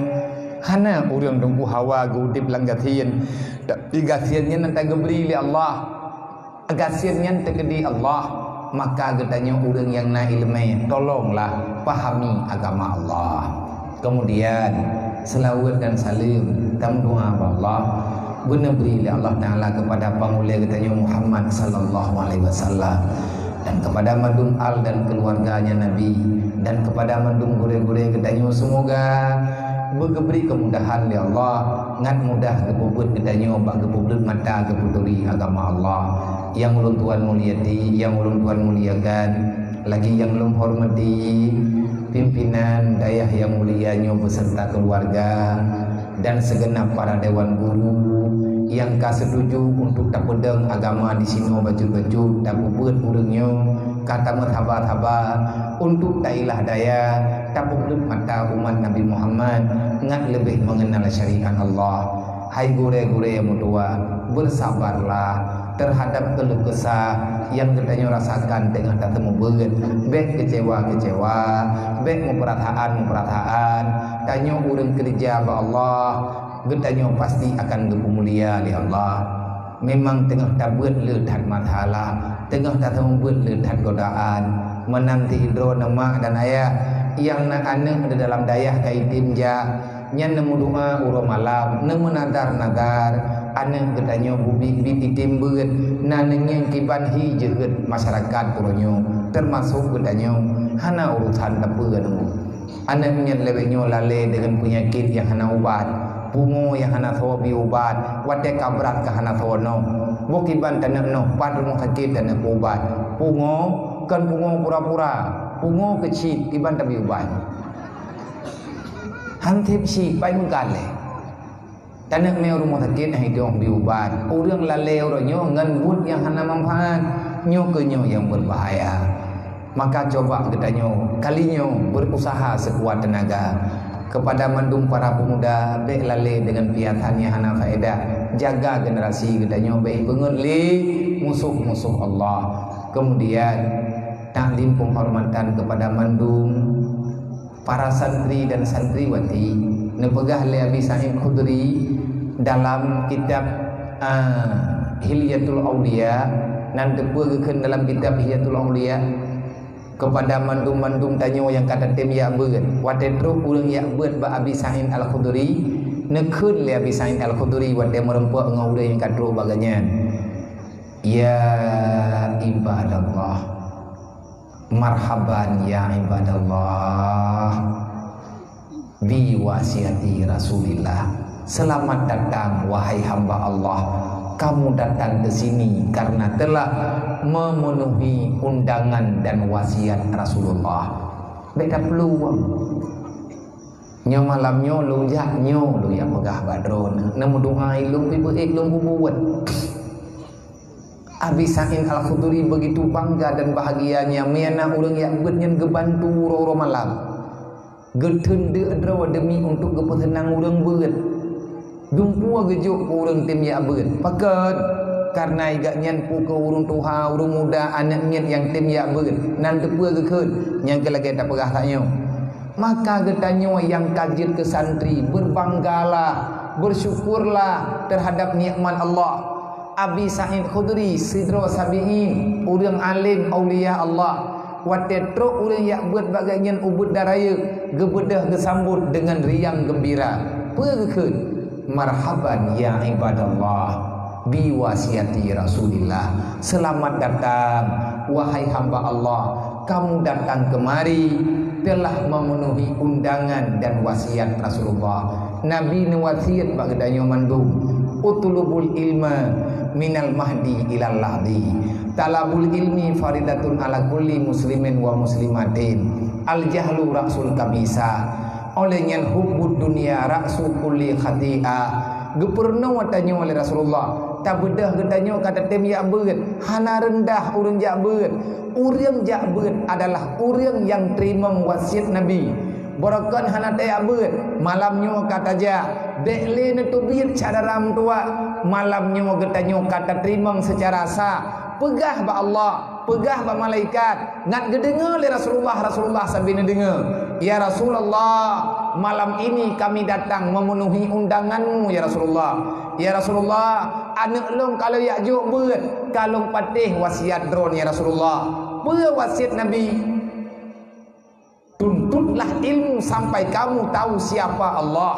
Hana ureuëng teungku hawa geuudeb lam gasien, tapi gasien nyan na tageubri lé Allah. Gasien nyan teukeudi Allah, maka geutanyoe ureuëng nyang na iéleumé, tolonglah pahami agama Allah. Kemudian, seulaweuet dan saleuem tameudoá bak Allah, beuneubri lé Allah Taala keupada panghulée geutanyoe Muhammad sallallahu alaihi wasallam, dan keupada mandum al dan keuluwarganya Nabi, dan keupada mandum gurée-gurée geutanyoe, seumoga beugeubri keumudahan lé Allah, ngat mudah geupeubeuet geutanyoe bak geupeubleuet mata geupeuturi agama Allah. Nyang ulôn tuan muliati, nyang ulôn tuan muliakan, lagi nyang lôn hormati, pimpinan dayah nyang mulia nyoe beserta keuluwarga, dan segenap para dewan guru nyang ka setuju untuk tapeudong agama di sinoe bacut-bacut, tapeubeuet ureuëng nyoe ka tameuhaba-haba untuk tailah daya, tapeubeuet mata umat Nabi Muhammad ngat leubeh mengenal syariat Allah. Hai gurée-gurée nyang meutuwa, bersabarlah terhadap keluh kesah nyang geutanyoe rasakan teungoh tateumeubeut. Bék keucewa-keucewa, bék meupeurasaan-meupeurasaan. Tanyoe ureuëng keureuja bak Allah, geutanyoe pasti akan geupeumulia lé Allah. Memang teungoh tabeuet le that masalah, teungoh tateumeubeut le that godaan. Meunan sidroe neumak dan ayah nyang na aneuëk di dalam dayah ka item jak, nyan neumeudoá uroe malam, neumeunadar-nadar, aneuëk geutanyoe bubit-bit item beuet, na neungieng kiban hi jeuhet masyarakat uroe nyoe, teumasok geutanyoe, hana urosan tapeue nyoe. Aneuëk nyan lawét nyoe lalée deungon peunyakét nyang hana ubat, pungo nyang hana soe bi ubat, watée ka brat ka hana soe noe. Boh kiban taneuk noe, pat rumoh sakét taneuk ubat. Pungo, kon pungo pura-pura, pungo keuchik, kiban tabi ubat. Han sép chik, pai meukalée. Taneuk mé u rumoh sakét, hidong bi ubat. Ureuëng lalée uroe nyoe ngon buet nyang hana manfaat, nyoe keuh nyoe nyang beubahaya. Maka coba geutanyoe kali nyoe berusaha seukuat teunaga. Keupada mandum para peumuda, bék lalée deungon piasan nyang hana faedah. Jaga generasi geutanyoe bék ipeungeuet lé musoh-musoh Allah. Keumudian, taklim peunghormatan keupada mandum para santri dan santriwati, neupeugah lé Abi Sa'id Khudri dalam kitab, ah, Hilyatul Auliya, nan teupeue geukheun dalam kitab Hilyatul Auliya, keupada mandum-mandum tanyoe nyang ka tatem jak beuet. Watée trok ureuëng jak beuet bak Abi Sa'id Al-Khudri, neukheun lé Abi Sa'id Al-Khudri watée meurumpok ngon ureuëng nyang ka trok bak gobnyan. Ya ibadallah, marhaban ya ibadallah, bi wasiati Rasulillah. Selamat datang, wahai hamba Allah. Kamu datang ke sini karena telah memenuhi undangan dan wasiat Rasulullah. Beda peluang. Nyoe malam nyoe lôn jak, nyoe lôn jak peugah bak droeneuh. Neumeudoa ilôn pih beuet lôn bubuet. Abi Sa'id Al-Khudri begitu bangga dan bahagianya meunyo na ureuëng jak beuet nyan geubantu uroe-uroe malam. Geuteun deuk droe demi untuk geupeuseunang ureuëng beuet. Dumpeue geujok keu ureuëng tem jak beuet. Pakon? Karena i gobnyan peu keu ureuëng tuha, ureuëng muda, aneuëk miet nyang tem jak beuet. Nan teupeue geukheun, nyang keu lagée tapeugah tanyoe. Maka geutanyoe nyang ka jeuet keu santri, berbanggalah, bersyukurlah terhadap nikmat Allah. Abi Sa'id Khudri, sidroe sabiin, ureuëng além aulia Allah. Watée trok ureuëng jak beuet bak gobnyan ubit dan rayeuk, geubeudôh geusambot deungon riang geumbira. Peue geukheun? Marhaban ya ibadallah, bi wasiati Rasulillah. Selamat datang, wahai hamba Allah. Kamu datang kemari telah memenuhi undangan dan wasiat Rasulullah. Nabi neuwasiat bak geutanyoe mandum, "Utlubul ilma minal mahdi ilal lahdi. Talabul ilmi faridatun ala kulli muslimin wa muslimatin. Al jahlu ra'sul kabisa." Oleh nyan hubbud dunya ra'su kulli khati'ah. Geupeurunoe tanyoe lé Rasulullah, tabeudôh geutanyoe ka tatem jak beuet, hana reundah ureuëng jak beuet. Ureuëng jak beuet adalah ureuëng nyang teurimong wasiat Nabi. Barokon hana tajak beuet, malam nyoe ka tajak. Bék lé neuteubiet syedara meutuwah, malam nyoe geutanyoe ka tateurimong seucara sah. Peugah bak Allah, peugah bak malaikat, ngat geudeungoe lé Rasulullah, Rasulullah sabe neudeungoe, "Ya Rasulullah, malam ini kami datang memenuhi undanganmu, ya Rasulullah. Ya Rasulullah, aneuëk lôn ka lôn jak jok beuet, ka lôn patéh wasiat droeneuh, ya Rasulullah." Peue wasiat Nabi? Tuntutlah ilmu sampai kamu tahu siapa Allah.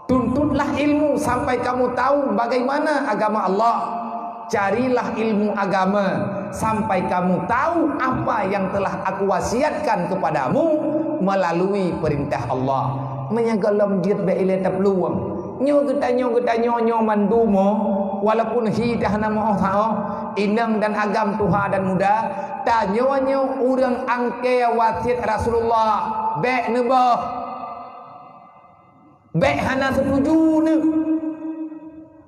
Tuntutlah ilmu sampai kamu tahu bagaimana agama Allah. Carilah ilmu agama sampai kamu tahu apa yang telah Aku wasiatkan kepadamu melalui perintah Allah. Meunyoe gohlom jeuet bék ilée taplueng. Nyoe geutanyoe, geutanyoe nyoe mandum, walaupun hi dah na meuoh saoh, inong dan agam, tuha dan muda, tanyoe nyoe ureuëng angkée wasiat Rasulullah, bék neuboh, bék hana seutuju neuh.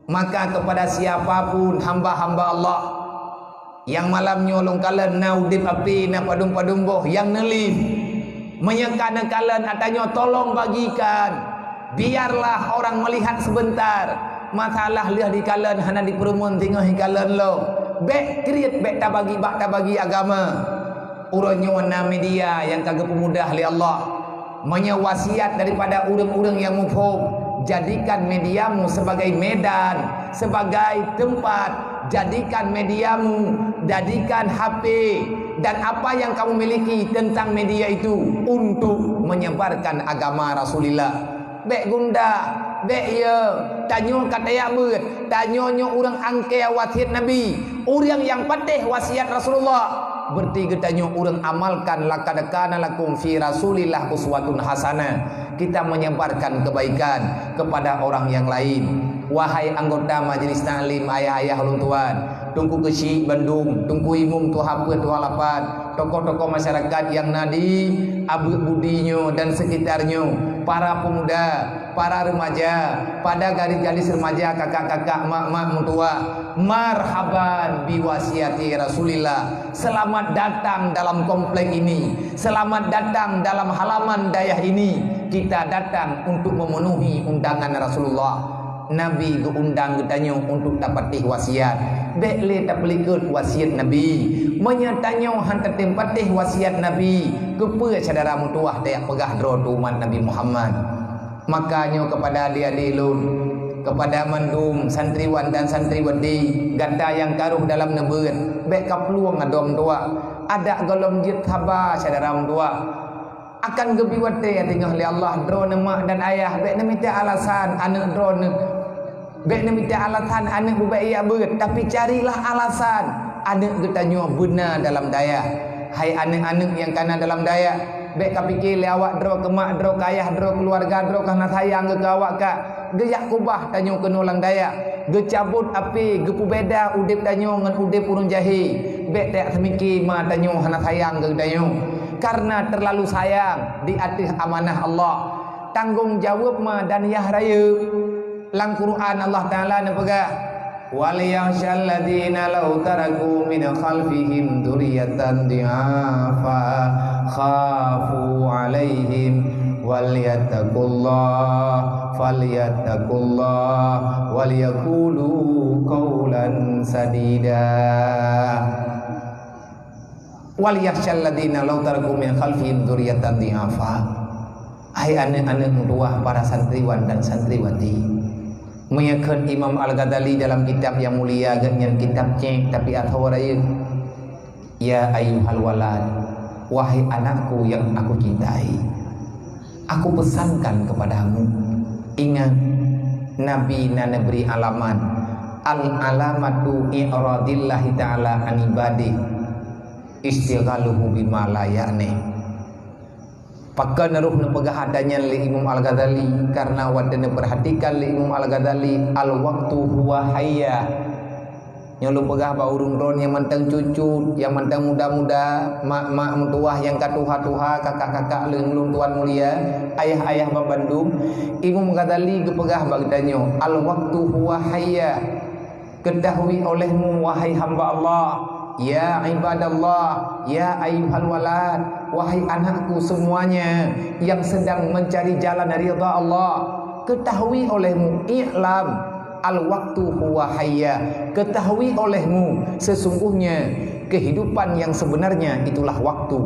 Maka kepada siapa pun hamba-hamba Allah nyang malam nyoe lôn kalon na udeb api, na padum-padum boh nyang neulih, meunyoe ka neukalon ata nyoe tolong bagikan, biarlah orang melihat sebentar. Masalah lheueh dikalon hana dipeureumeun singoh ikalon lom. Bék kriet, bék tabagi bak tabagi agama. Uroe nyoe na media nyang ka geupeumudah lé Allah. Meunyoe wasiat daripada ureuëng-ureuëng nyang muphom, jadikan mediamu sebagai medan, sebagai tempat, jadikan mediamu, jadikan H P dan apa yang kamu miliki tentang media itu untuk menyebarkan agama Rasulullah. Bék gundah, bék ye, tanyoe ka tajak beuet, tanyoe nyoe ureuëng angkée wasiat Nabi, ureuëng nyang patéh wasiat Rasulullah. Berarti geutanyoe ureuëng amalkan, "Laqad kana lakum fi Rasulillah uswatun hasanah." Kita menyebarkan kebaikan kepada orang yang lain. Wahai anggota Majelis Taklim, ayah-ayah ulôn tuan, Teungku Keuchik bandum, Teungku Imum, Tuha Peuet, Tuha Lapan, tokoh-tokoh masyarakat nyang na di Abeuk Budi nyoe dan sekitar nyoe, para pemuda, para remaja, pada gadis-gadis remaja, kakak-kakak, mak-mak meutuwah, marhaban biwasiati Rasulillah. Selamat datang dalam komplek ini. Selamat datang dalam halaman dayah ini. Kita datang untuk memenuhi undangan Rasulullah. Nabi geuundang geutanyoe untuk tapatéh wasiat. Bék lé tapeulikot wasiat Nabi. Meunyoe tanyoe han tatem patéh wasiat Nabi, keupeue syedara meutuwah tajak peugah droe teuh umat Nabi Muhammad? Maka nyoe kepada adik-adik lôn, kepada mandum santriwan dan santriwati, gata nyang ka rôh dalam neubeuet, bék kaplueng adoe meutuwah. Adak gohlom jeuet saba syedara meutuwah. Akan geubri watée teungoh lé Allah droeneuh mak dan ayah, bék neumita alasan aneuëk droeneuh. Bék neumita alasan aneuëk bubek yak beuet, tapi carilah alasan aneuëk geutanyoe beuna dalam dayah. Hai aneuëk-aneuëk nyang kana dalam dayah, bék kapike lé awak droe keu mak, droe keu ayah, droe keuluwarga, droe keu hana sayang geuh keu awak ka. Geujak kubah tanyoe keunoe lam dayah, geucabot api, geupeubeda udeb tanyoe ngon udeb ureuëng jahé. Bék tajak seumike ma tanyoe hana sayang keu tanyoe, kareuna teulalu sayang di ateueh amanah Allah. Tanggong jaweueb ma dan yah rayeuk. Lam Quran Allah Taala neupeugah, "Wal yakhsyal ladzina law taraku min khalfihim dzurriyyatan dhi'afa khafu 'alaihim wal yattaqullah, fal yattaqullah wal yaqulu qaulan sadida." "Wal yakhsyal ladzina law taraku min khalfihim dzurriyyatan dhi'afa." Hai aneuëk-aneuëk meutuwah para santriwan dan santriwati, meunyoe kheun Imam Al-Ghazali dalam kitab nyang mulia geuh nyan kitab cék tapi asoe rayeuk, "Ya ayyuhal walad, wahai anakku yang aku cintai, aku pesankan kepadamu, ingat, Nabi na neubri alamat, al-alamatu i'radillahi ta'ala an ibadih, istighaluhu bima la ya'ni." Pakon rôh neupeugah ata nyan lé Imam Al-Ghazali? Kareuna watée neupeurhatikan lé Imam Al-Ghazali, "Al-waqtu huwa hayyah." Nyoe lôn peugah bak ureuëng droen nyang mantong cucu, nyang mantong muda-muda, mak-mak meutuwah nyang ka tuha-tuha, kakak-kakak lôn, lôn tuan mulia, ayah-ayah banmandum, Imam Ghazali geupeugah bak geutanyoe, "Al-waqtu huwa hayyah." Ketahui olehmu, wahai hamba Allah, ya ibadallah, ya ayyuhal walad, wahai anakku semuanya yang sedang mencari jalan ridha Allah, ketahui olehmu, i'lam, al-waqtu huwa hayyah, ketahui olehmu, sesungguhnya kehidupan yang sebenarnya itulah waktu.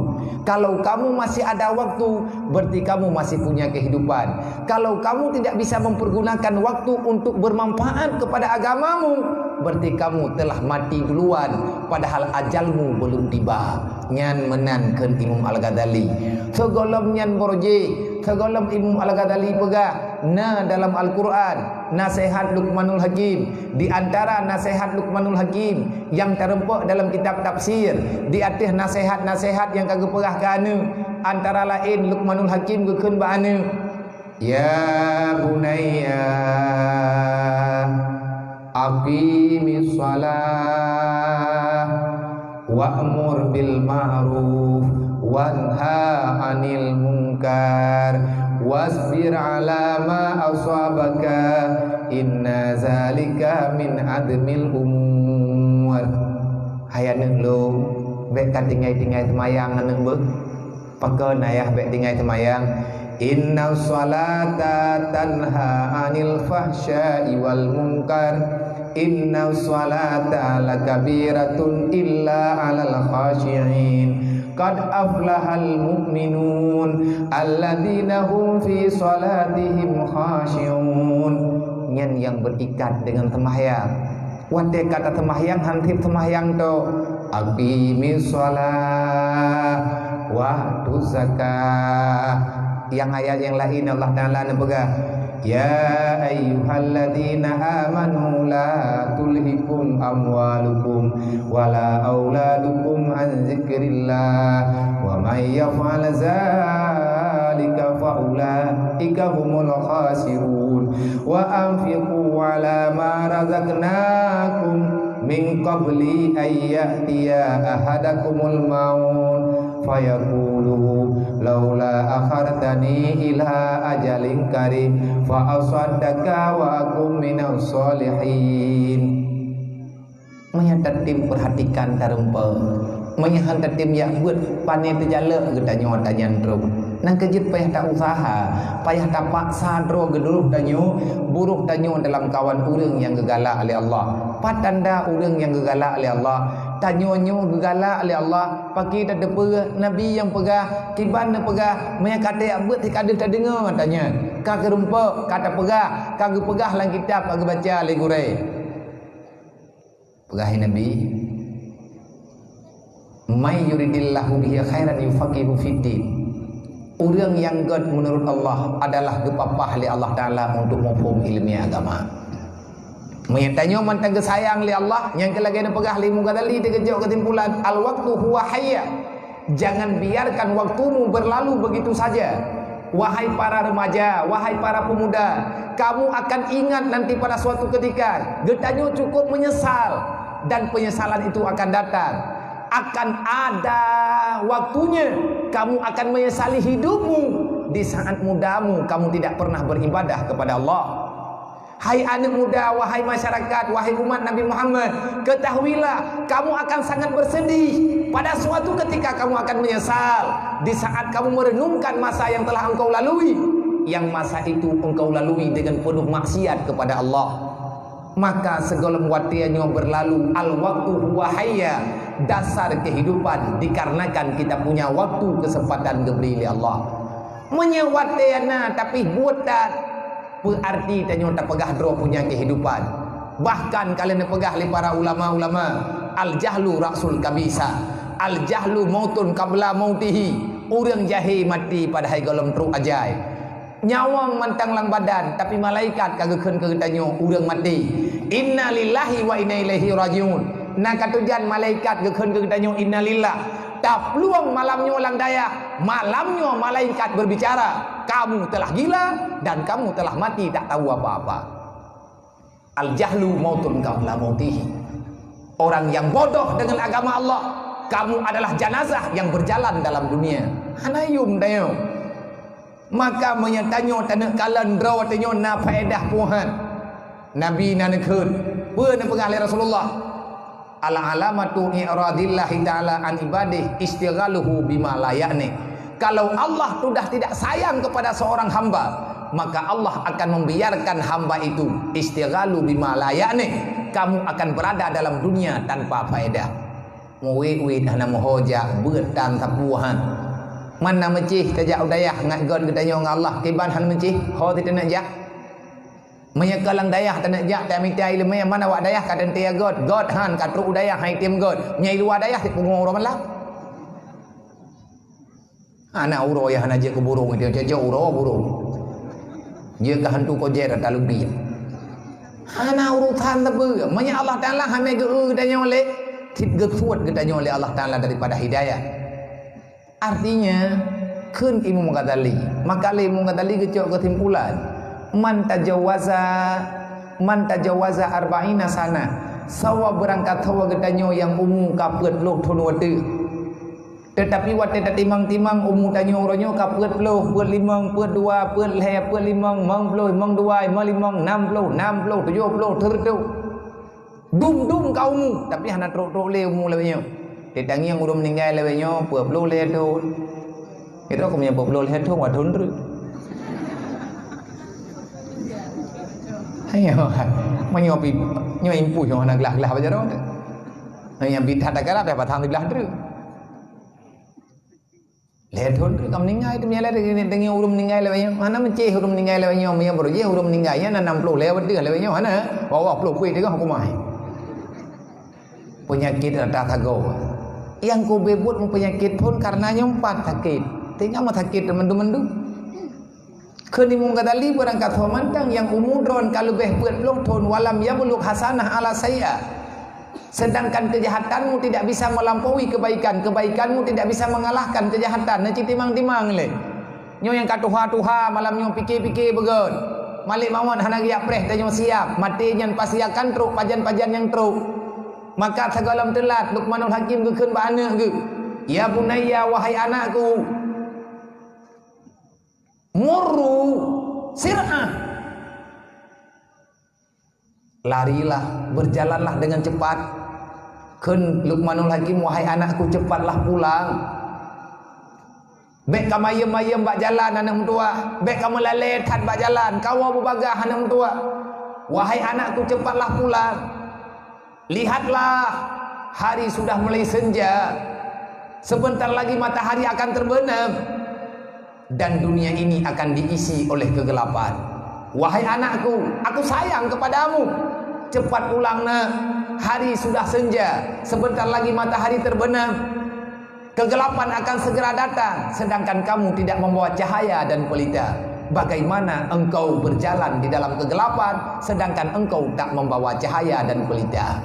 Kalau kamu masih ada waktu, berarti kamu masih punya kehidupan. Kalau kamu tidak bisa mempergunakan waktu untuk bermanfaat kepada agamamu, berarti kamu telah mati duluan, padahal ajalmu belum tiba. Nyan meunan kheun Imam Al-Ghazali. Sigohlom nyan baroe jih, sigohlom Imam Al-Ghazali peugah, na dalam Al-Quran, nasihat Luqmanul Hakim. Di antara nasihat Luqmanul Hakim nyang tareumpok dalam kitab tafsir, di ateueh nasihat-nasihat nyang ka geupeugah keu aneuëk, antara laén Luqmanul Hakim geukheun bak aneuëk, "Ya bunayya, aqimis shalah, wa'mur bil ma'ruf, wanha 'anil munkar, wasbir 'ala ma asabaka, inna zalika min azmil umur." Hai aneuëk lôn, bék ka tinggai-tinggai seumayang aneuëk beuh. Pakon ayah bék tinggai seumayang? "Inna shalata tanha 'anil fahsya'i wal munkar. Inna shalata lakabiratun illa 'alal khasyi'in. Qad aflahal mu'minun, alladzina hum fi shalatihim khasyi'un." Nyan nyang beurikat deungon seumayang. Watée ka taseumayang han sép seumayang tok, "Aqimis shalah, wa atuz zakah." Nyang ayat nyang laén Allah Taala neupeugah, "Ya ayyuhalladzina amanu la tulhikum amwalukum wala auladukum an dzikrillah, wa may yaf'al dzalika fa ulaika humul khasirun." "Wa anfiqu 'ala ma razaqnakum min qabli an ya'tiya ahadakumul maut fayaqulu laula akhartani ila ajalin qarib fa asaddaqa wa akun minas shalihin." Meunyoe tatem peurhatikan tareumpok, meunyoe han tatem jak beuet, pané teujalok geutanyoe ata nyan trok. Nyang keujeuet payah ta-useuha, payah tapaksa droe geuduroh tanyoe, buroh tanyoe dalam kawan ureuëng nyang geugalak lé Allah. Pat tanda ureuëng nyang geugalak lé Allah? Tanyoe nyoe geugalak lé Allah. Pakri tateupeue Nabi nyang peugah, kiban neupeugah, meunyoe ka tajak beuet, ka deuh tadeungoe ata nyan. Ka keureumpok, ka tapeugah, ka geupeugah lam kitab, ka geubaca lé gurée. Peugah Nabi, "May yuridillahu bihi khairan yufaqihu fiddin." Ureuëng nyang gét meunurot Allah adalah geupapah lé Allah Taala untuk muphom iéleumé agama. Meunyoe tanyoe mantong geusayang lé Allah, nyang keu lagée neupeugah lé Imam Ghazali, teuk geujok keusimpulan, "Al-waqtu huwa hayya." Jangan biarkan waktumu berlalu begitu saja. Wahai para remaja, wahai para pemuda, kamu akan ingat nanti pada suatu ketika, geutanyoe cukup menyesal dan penyesalan itu akan datang. Akan ada waktunya kamu akan menyesali hidupmu di saat mudamu kamu tidak pernah beribadah kepada Allah. Hai aneuk muda, wahai masyarakat, wahai umat Nabi Muhammad, ketahuilah, kamu akan sangat bersedih. Pada suatu ketika kamu akan menyesal di saat kamu merenungkan masa yang telah engkau lalui, yang masa itu engkau lalui dengan penuh maksiat kepada Allah. Maka segohlom watée nyoe berlalu, al-waqtu huwa hayya, dasar kehidupan dikarenakan kita punya waktu kesempatan geubri lé Allah. Meunyoe watée na tapi buet that, peue arti tanyoe tapeugah droe punya kehidupan? Bahkan ka lheueh neupeugah lé para ulama-ulama, "Al-jahlu ra'sul kabisa, al-jahlu mautun qabla mautihi." Ureuëng jahé maté padahai gohlom trok ajai. Nyawöng mantong lam badan, tapi malaikat ka geukheun keu geutanyoe ureuëng maté, "Inna lillahi wa inna ilaihi rajiun." Na ka tujan malaikat geukheun keu geutanyoe, "Innalillah." Taplueng malam nyoe lam dayah, malam nyoe malaikat berbicara, "Kamu telah gila dan kamu telah mati tak tahu apa-apa." Al-jahlu mautun qabla mautihi. Orang yang bodoh dengan agama Allah, kamu adalah jenazah yang berjalan dalam dunia. Hana yum dayo. Maka meunyoe tanyoe taneuk kalon droe tanyoe na faedah puhan. Nabi na neukheun, peue neupeugah lé Rasulullah? Al-alamatu i'radillahi ta'ala an ibadih istighaluhu bima la ya'ni. Kalau Allah sudah tidak sayang kepada seorang hamba, maka Allah akan membiarkan hamba itu istighalu bima la ya'ni. Kamu akan berada dalam dunia tanpa faedah. Muwit-wit hana meuho jak, beuet tan sapeue han. Man na meucih tajak u dayah ngat göt geutanyoe ngon Allah, kiban han meucih, ho teuteuneuek jak. Meunyoe ka lam dayah taneuk jak tamita iéleumé, mana awak dayah ka teuntée göt, göt han ka trok u dayah hai tem göt. Meunyoe i luwa dayah sipungoe uroe malam. Hana uroe ya hana jeuet keu burông itu, cocok uroe burông. Jeuet keu hantu kojer ata lubi. Hana urusan teubeu. Meunyoe Allah Taala hana geu-eu geutanyoe lé, cit geusuet geutanyoe lé Allah Taala daripada hidayah. Artinya, kheun Imam Ghazali, maka lé Imam Ghazali geucok keusimpulan, "Man tajawaza, man tajawaza arba'ina sana, sawa beurangkat sawa geutanyoe nyang umu ka peuet ploh thon watée. Teutapi watée tatimang-timang umu tanyoe uroe nyoe ka peuet ploh, peuet limong, peuet dua, peuet lhée, peuet limong, limong ploh, limong dua, limong limong, nam ploh, nam ploh, tujoh ploh, teureutôh." Dum-dum ka umu, tapi hana trok-trok lé umu lawét nyoe. Teutangieng ureuëng meuninggai lawét nyoe peuet ploh lhée thon. Kira keu meunyoe peuet ploh lhée thon, wah thon treuk. Ayo, meunyoe pi, nyoe impus nyoe hana glah-glah bak jaroe. Nyoe nyang pi that tagara dah batang glah treuk. Lhée thon treuk ka meuninggai, teuma lhée thon deungoe ureuëng meuninggai lawét nyoe. Hana meucéh ureuëng meuninggai lawét nyoe, meunyoe baroe jih ureuëng meuninggai nyan na nam ploh lhée watée lawét nyoe, hana. Wah, wah, ploh pui teuga huköm ai. Peunyakét rata sagoe. Nyang keu beuet meupenyakét phon kareuna nyoe pat sakét. Teungoh meuh sakét mandum-mandum. Kheun Imam Ghazali, beurangkat sawa mantong nyang umu droen ka leubeh peuet ploh thon, walam yablugh hasanah ala sayyi'ah. Sedangkan kejahatanmu tidak bisa melampaui kebaikan, kebaikanmu tidak bisa mengalahkan kejahatan. Na cit timang-timang lé. Nyoe nyang ka tuha-tuha malam nyoe pike-pike beugöt. Malék mawöt hana geujak preh tanyoe siab. Maté nyan pasti akan trok pajan-pajan nyang trok. Maka sigohlom teulat Luqmanul Hakim geukheun bak aneuëk geuh, "Ya bunayya, wahai anakku, murru sir'ah." Larilah, berjalanlah dengan cepat. Kheun Luqmanul Hakim, "Wahai anakku, cepatlah pulang. Bék ka mayem-mayem bak jalan, aneuëk meutuwah. Bék ka meulalée that bak jalan, kawoe beubagaih, aneuëk meutuwah. Wahai anakku, cepatlah pulang. Lihatlah, hari sudah mulai senja. Sebentar lagi matahari akan terbenam." Dan dunia ini akan diisi oleh kegelapan. Wahai anakku, aku sayang kepadamu. Cepat pulang, nak. Hari sudah senja. Sebentar lagi matahari terbenam. Kegelapan akan segera datang, sedangkan kamu tidak membawa cahaya dan pelita. Bagaimana engkau berjalan di dalam kegelapan, sedangkan engkau tak membawa cahaya dan pelita?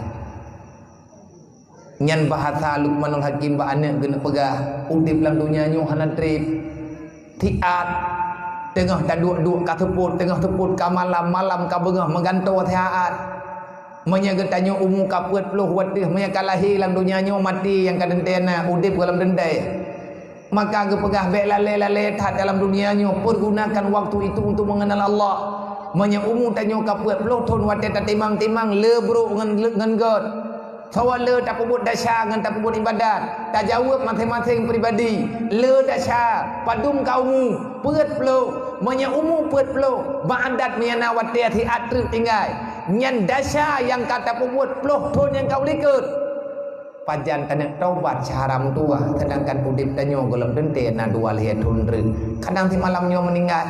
Nyan bahasa Luqmanul Hakim bak aneuk geuneuk peugah, udeb lam donya nyoe hana treb. Siat, teungoh taduek-duek ka seupôt, teungoh seupôt ka malam, malam ka beungoh meugantoe siat. Meunyoe geutanyoe umu ka peuet ploh watèe, meunyoe ka lahé lam donya nyoe maté nyang ka teuntèe na, udeb goh lom teuntèe. Maka geupeugah, bèk lalè-lalè that dalam dunia nyoe, pergunakan waktu itu untuk mengenal Allah. Meunyoe umu tanyoe ka peuet ploh thon watèe tatimang-timang le brok ngon, ngon göt. Sawa le tapeubuet desya ngon tapeubuet ibadat. Tajaweueb maséng-maséng pribadi. Le desya, padum ka umu, peuet ploh. Meunyoe umu peuet ploh, bak adat meunyoe na watèe siat treuk tinggai. Nyan desya nyang ka tapeubuet ploh thon nyang ka u likôt. Pajan taneuk taubat syahara meutuwah, seudangkan udeb tanyoe goh lom teuntèe na dua lhèe thon treuk. Kadang simalam nyoe meuninggai.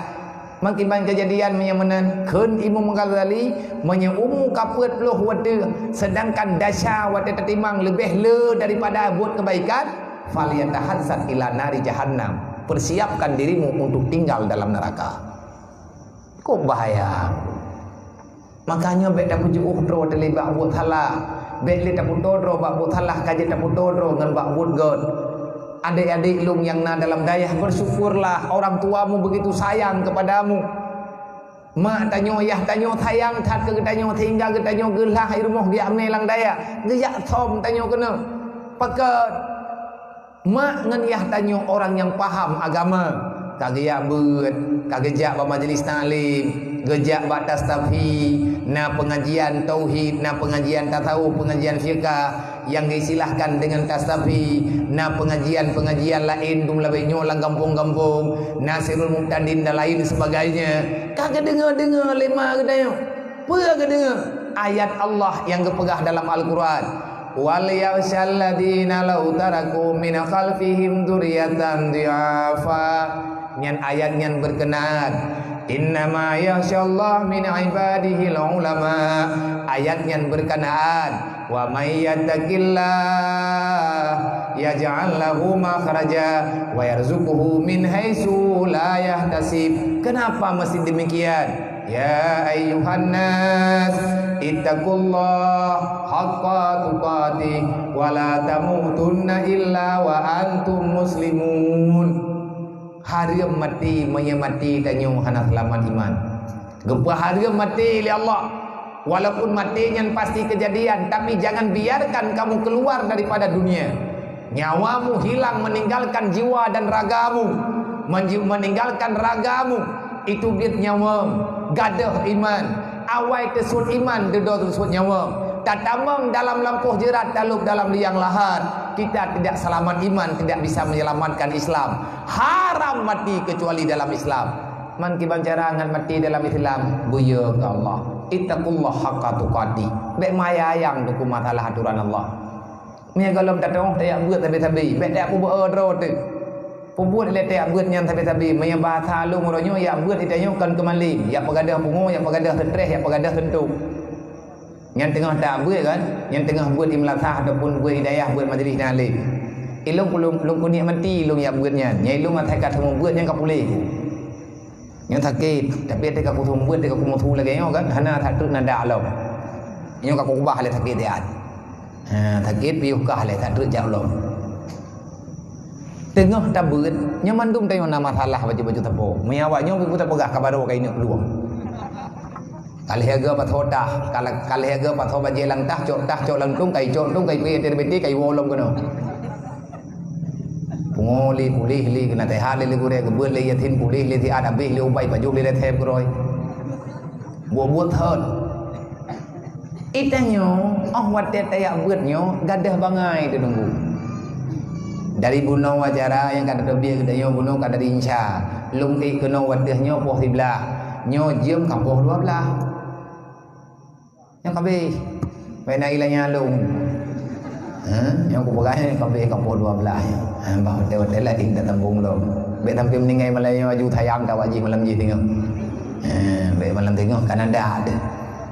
Meukiban keujadian meunyoe meunan, kheun Imam Ghazali, meunyoe umu ka peuet ploh watèe, seudangkan desya watèe tatimang leubeh le daripada buet keubaikan, falyatahazzar ila nari jahannam. Persiapkan dirimu untuk tinggal dalam neraka. Kok bahaya! Makanya bèk tapeujiôh droe teuh lé bak buet salah. Bèk lé tapeutoe droe bak buet salah, ka jeuet tapeutoe droe ngon bak buet göt. Adik-adik lôn nyang na dalam dayah, bersyukurlah orang tuamu begitu sayang kepadamu. Mak tanyoe, yah tanyoe sayang that keu geutanyoe sehingga geutanyoe geulah i rumoh geujak meunan lam dayah, geujak som tanyoe keunoe. Pakon? Mak ngon yah tanyoe orang nyang paham agama, ka geujak beuet, ka geujak bak majlis taklim, geujak bak Tastafi, na pengajian tauhid, na pengajian tasawuf, pengajian fiqah nyang geuistilahkan deungon Tastafi, na pengajian-pengajian laén dum leubeh nyoe lam gampông-gampông, na Sirul Mubtadin dan lain sebagainya. Ka geudeungoe-deungoe lé mak geutanyoe. Peue geudeungoe? Ayat Allah nyang geupeugah dalam Al-Quran, "Wal yakhsyalladzina law taraku min khalfihim dzurriyyatan dhi'afa." Nyan ayat nyan berkenaan, "Innama yakhsyallaha min ibadihil ulama." Ayat nyan berkenaan, "Wa may yattaqillaha yaj'al lahu makhraja wa yarzuqhu min haitsu la yahtasib." Kenapa mesti demikian? "Ya ayyuhan nas, ittaqullaha haqqa tuqatih wa la tamutunna illa wa antum muslimun." Hareuem maté meunyoe maté tanyoe hana seulamat iman. Geupeuhareuem maté lé Allah. Walaupun maté nyan pasti keujadian, tapi jangan biarkan kamu keluar daripada dunia. Nyawamu hilang meninggalkan jiwa dan ragamu. Menji-, meninggalkan ragamu, itu biet nyawöng, gadôh iman. Awai teusuet iman, dudoe teusuet nyawöng. Tatamong dalam lampôh jeurat, talôb dalam liang lahat. Kita tidak selamat iman, tidak bisa menyelamatkan Islam. Haram mati kecuali dalam Islam. Man kiban cara ngat mati dalam Islam, buyeu keu Allah. Ittaqullaha haqqa tuqatih. Bèk meuayang-ayang teungku masalah atoran Allah. Meunyoe gohlom tateu'oh tayak beuet sabe-sabe, bèk tayak peubuet droe teuh. Peubuet lé tayak beuet nyan sabe-sabe. Meunyoe bahasa lôn uroe nyoe, yak beuet di tanyoe kon keumaleng, yak peugadôh pungo, yak peugadôh seutreh, yak peugadôh seuntok. Nyan teungoh tabeuet kan, nyan teungoh beuet di meulasah ataupun beuet di dayah, beuet majlis taklim. Ilôn kulôn, lôn keuneuk maté ilôn yak beuet nyan. Nyan ilôn asai ka seumeubeuet nyan ka puléh. Nyoe sakét, tapi até ka kuseumeubeuet, até ka kumeusu lagèe nyoe kan, hana that treuk na dak lom. Nyoe ka kukeubah lé sakét nyan. Ha, sakét piôh kah lé, that treuk jak lom. Teungoh tabeuet, nyoe mandum tanyoe na masalah bacut-bacut sapo. Meunyoe awak nyoe beu tapeugah ka barô ka ineuk peulueng. Ka lheueh geu pasoe tah, ka la-, ka lheueh geu pasoe bajèe lam tah, cok tah, cok lam tueng, kai cok tueng, kai peuet até ribèe, kai woe lom keunoe. Pungo lé, puléh lé, geunasehat lé, lé gurèe, geubeuet lé yatim, puléh lé siat, abéh lé ubat, pajoh lé resep keudroe. Buet-buet thon. Itanyoe, 'oh watèe tayak beuet nyoe, gadôh bangai teudeunggu. Dari bunoe acara nyang ka tateubiet geutanyoe bunoe ka dari Insa. Lôn ék keunoe watèe nyoe poh siblaih. Nyoe jeuem ka poh dua blaih. Nyoe ka abéh. Bèk na ilèe nyang lôn. Ha? Nyoe kupeugah nyoe ka abéh ka poh dua blaih. Ha, bah watèe-watèe laén tatambong lom. Bèk sampai meuninggai malam nyoe aju sayang ka wajih malam jih teungoh. Ha, bèk malam teungoh kan ada, ada.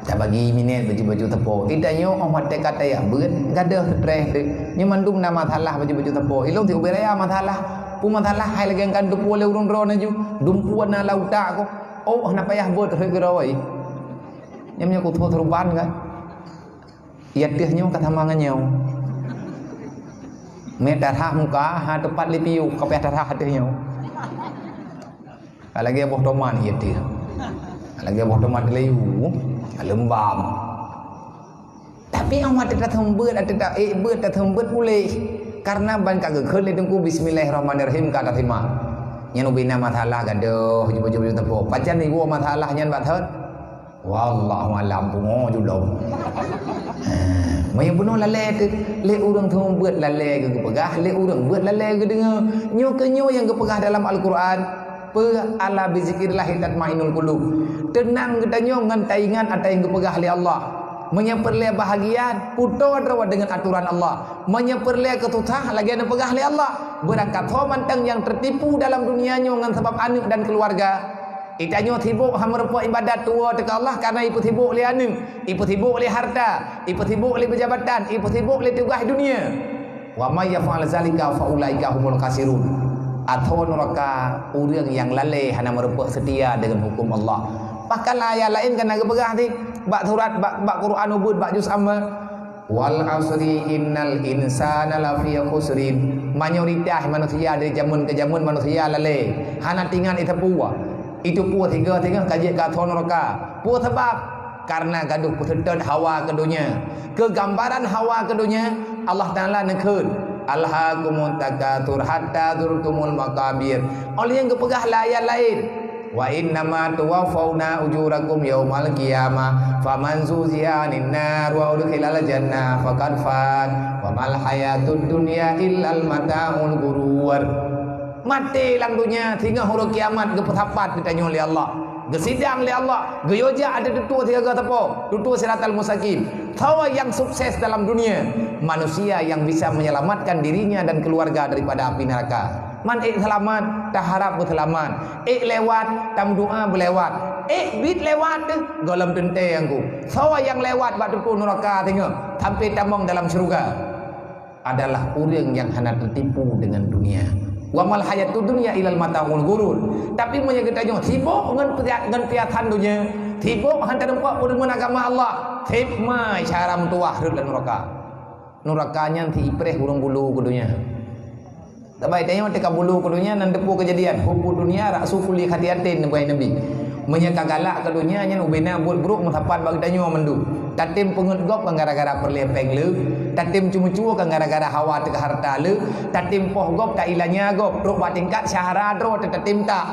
Tabagi minèt bacut-bacut sapo. Itanyoe 'oh watèe ka tayak beuet, gadôh seutreh teuh. Nyoe mandum na masalah bacut-bacut sapo. Ilôn si ubé raya masalah. Masalah hai lagèe kan teupeue lé ureueng droeneuh ju, dumpeue na lam utak ku. Oh, hana payah beuet rhot keudroe. Nyam nyoe kuthô seuruban kan. Ié teuh nyoe ka sama ngon nyoe. Mé tarhah muka, ha teupat lé piôh, ka payah tarhah teuh nyoe. Ka lagèe boh tomat ié teuh. Ka lagèe boh tomat teulayu, ka leumbam. Tapi awak teuka theumbeuet, teuka ék beuet, ka theumbeuet puléh. Karena ban ka geukheun lé Teungku, "Bismillahirrahmanirrahim," ka tasimak. Nyan ubé na masalah gadoh, jubah-jubah teupeu. Pajan iwoe masalah nyan bak thot? Wallahu alam, pungo ju lom. Meunyoe bunoe lalée teuh, lé ureueng theumbeuet lalée geupeugah, lé ureueng beuet lalée geudeungoe. Nyoe keuh nyoe nyang geupeugah dalam Al-Qur'an. Peue? "Ala bizikrillahi tatmainnul qulub." Teunang geutanyoe ngon taingat ata nyang geupeugah lé Allah. Meunyoe peureulée bahagia, putôh droe deungon atoran Allah. Meunyoe peureulée keususah, lagée neupeugah lé Allah. Beurangkat ho mantong nyang teutipu dalam dunia nyoe ngon sabab aneuëk dan keuluwarga. Geutanyoe sibok hana meurumpok iébadat tuwoe teuka Allah kareuna ipeusibok lé aneuëk, ipeusibok lé hareuta, ipeusibok lé peujabatan, ipeusibok lé tugaih dunia. "Wa may yaf'al zalika fa ulaika humul khasirun." Athoe nuraka ureuëng nyang lalée hana meurumpok seutia deungon huköm Allah. Bahkan lam ayat laén ka na geupeugah teuh bak surat, bak, bak Quran ubeut, bak juz Amma, "Wal 'asri innal insana lafi khusrin." Mayoritas manusia dari jameun keu jameun manusia lalée, hana teuingat ié teupeue. Ié teupeue sigoe-sigoe ka jeuet keu athoe nuraka. Peue sabab? Kareuna gadoh peuseutôt hawa keu donya. Keugambaran hawa keu donya, Allah Taala neukheun, "Alhaakumut takatsur hatta zurtumul maqabir." Óh lheueh nyan geupeugah lam ayat laén, "Wa innama tuwaffauna ujurakum yaumal qiyamah, faman zuhziha 'anin nar wa udkhilal jannah faqad faz, wa mal hayatud dunya illal mata'ul ghurur." Maté lam donya singoh uroe kiamat geupeusapat geutanyoe lé Allah. Geusidang lé Allah, geuyue jak ateueh tutoe sigaga sapo, tutoe siratal mustaqim. Soe nyang sukses dalam dunia? Manusia yang bisa menyelamatkan dirinya dan keluarga daripada api neraka. Man ék seulamat, taharab beuseulamat. Ék lewat, tameudoa beulewat. Ék bit lewat teuh, gohlom teuntée angku. Soe nyang lewat bak tutoe nuraka singoh, sampai tamong dalam syeuruga? Adalah ureuëng nyang hana teutipu deungon dunia. "Wa mal hayatud dunya illal mata'ul ghurur." Tapi meunyoe geutanyoe sibok ngon pia-, ngon piasan donya, sibok hana tarumpok peurumoh agama Allah, seb ma cara meutuwah rhot lam nuraka. Nuraka nyan si ipreh ureuëng bulu keu donya. Tabai tanyoe teuka bulu keu donya nan teupeue keujadian, "Hubbu dunya ra'su kulli khati'atin," neubai Nabi. Meunyoe ka galak keu donya nyan ubena buet brok meusapat bak geutanyoe mandum. Tatem peungeuet gob kan gara-gara peureulée péng le, tatem ceumeucue kan gara-gara hawa teuka hareuta le, tatem poh gob ta ilanya gob, trok bak tingkat syahara droe teuh tatem tak.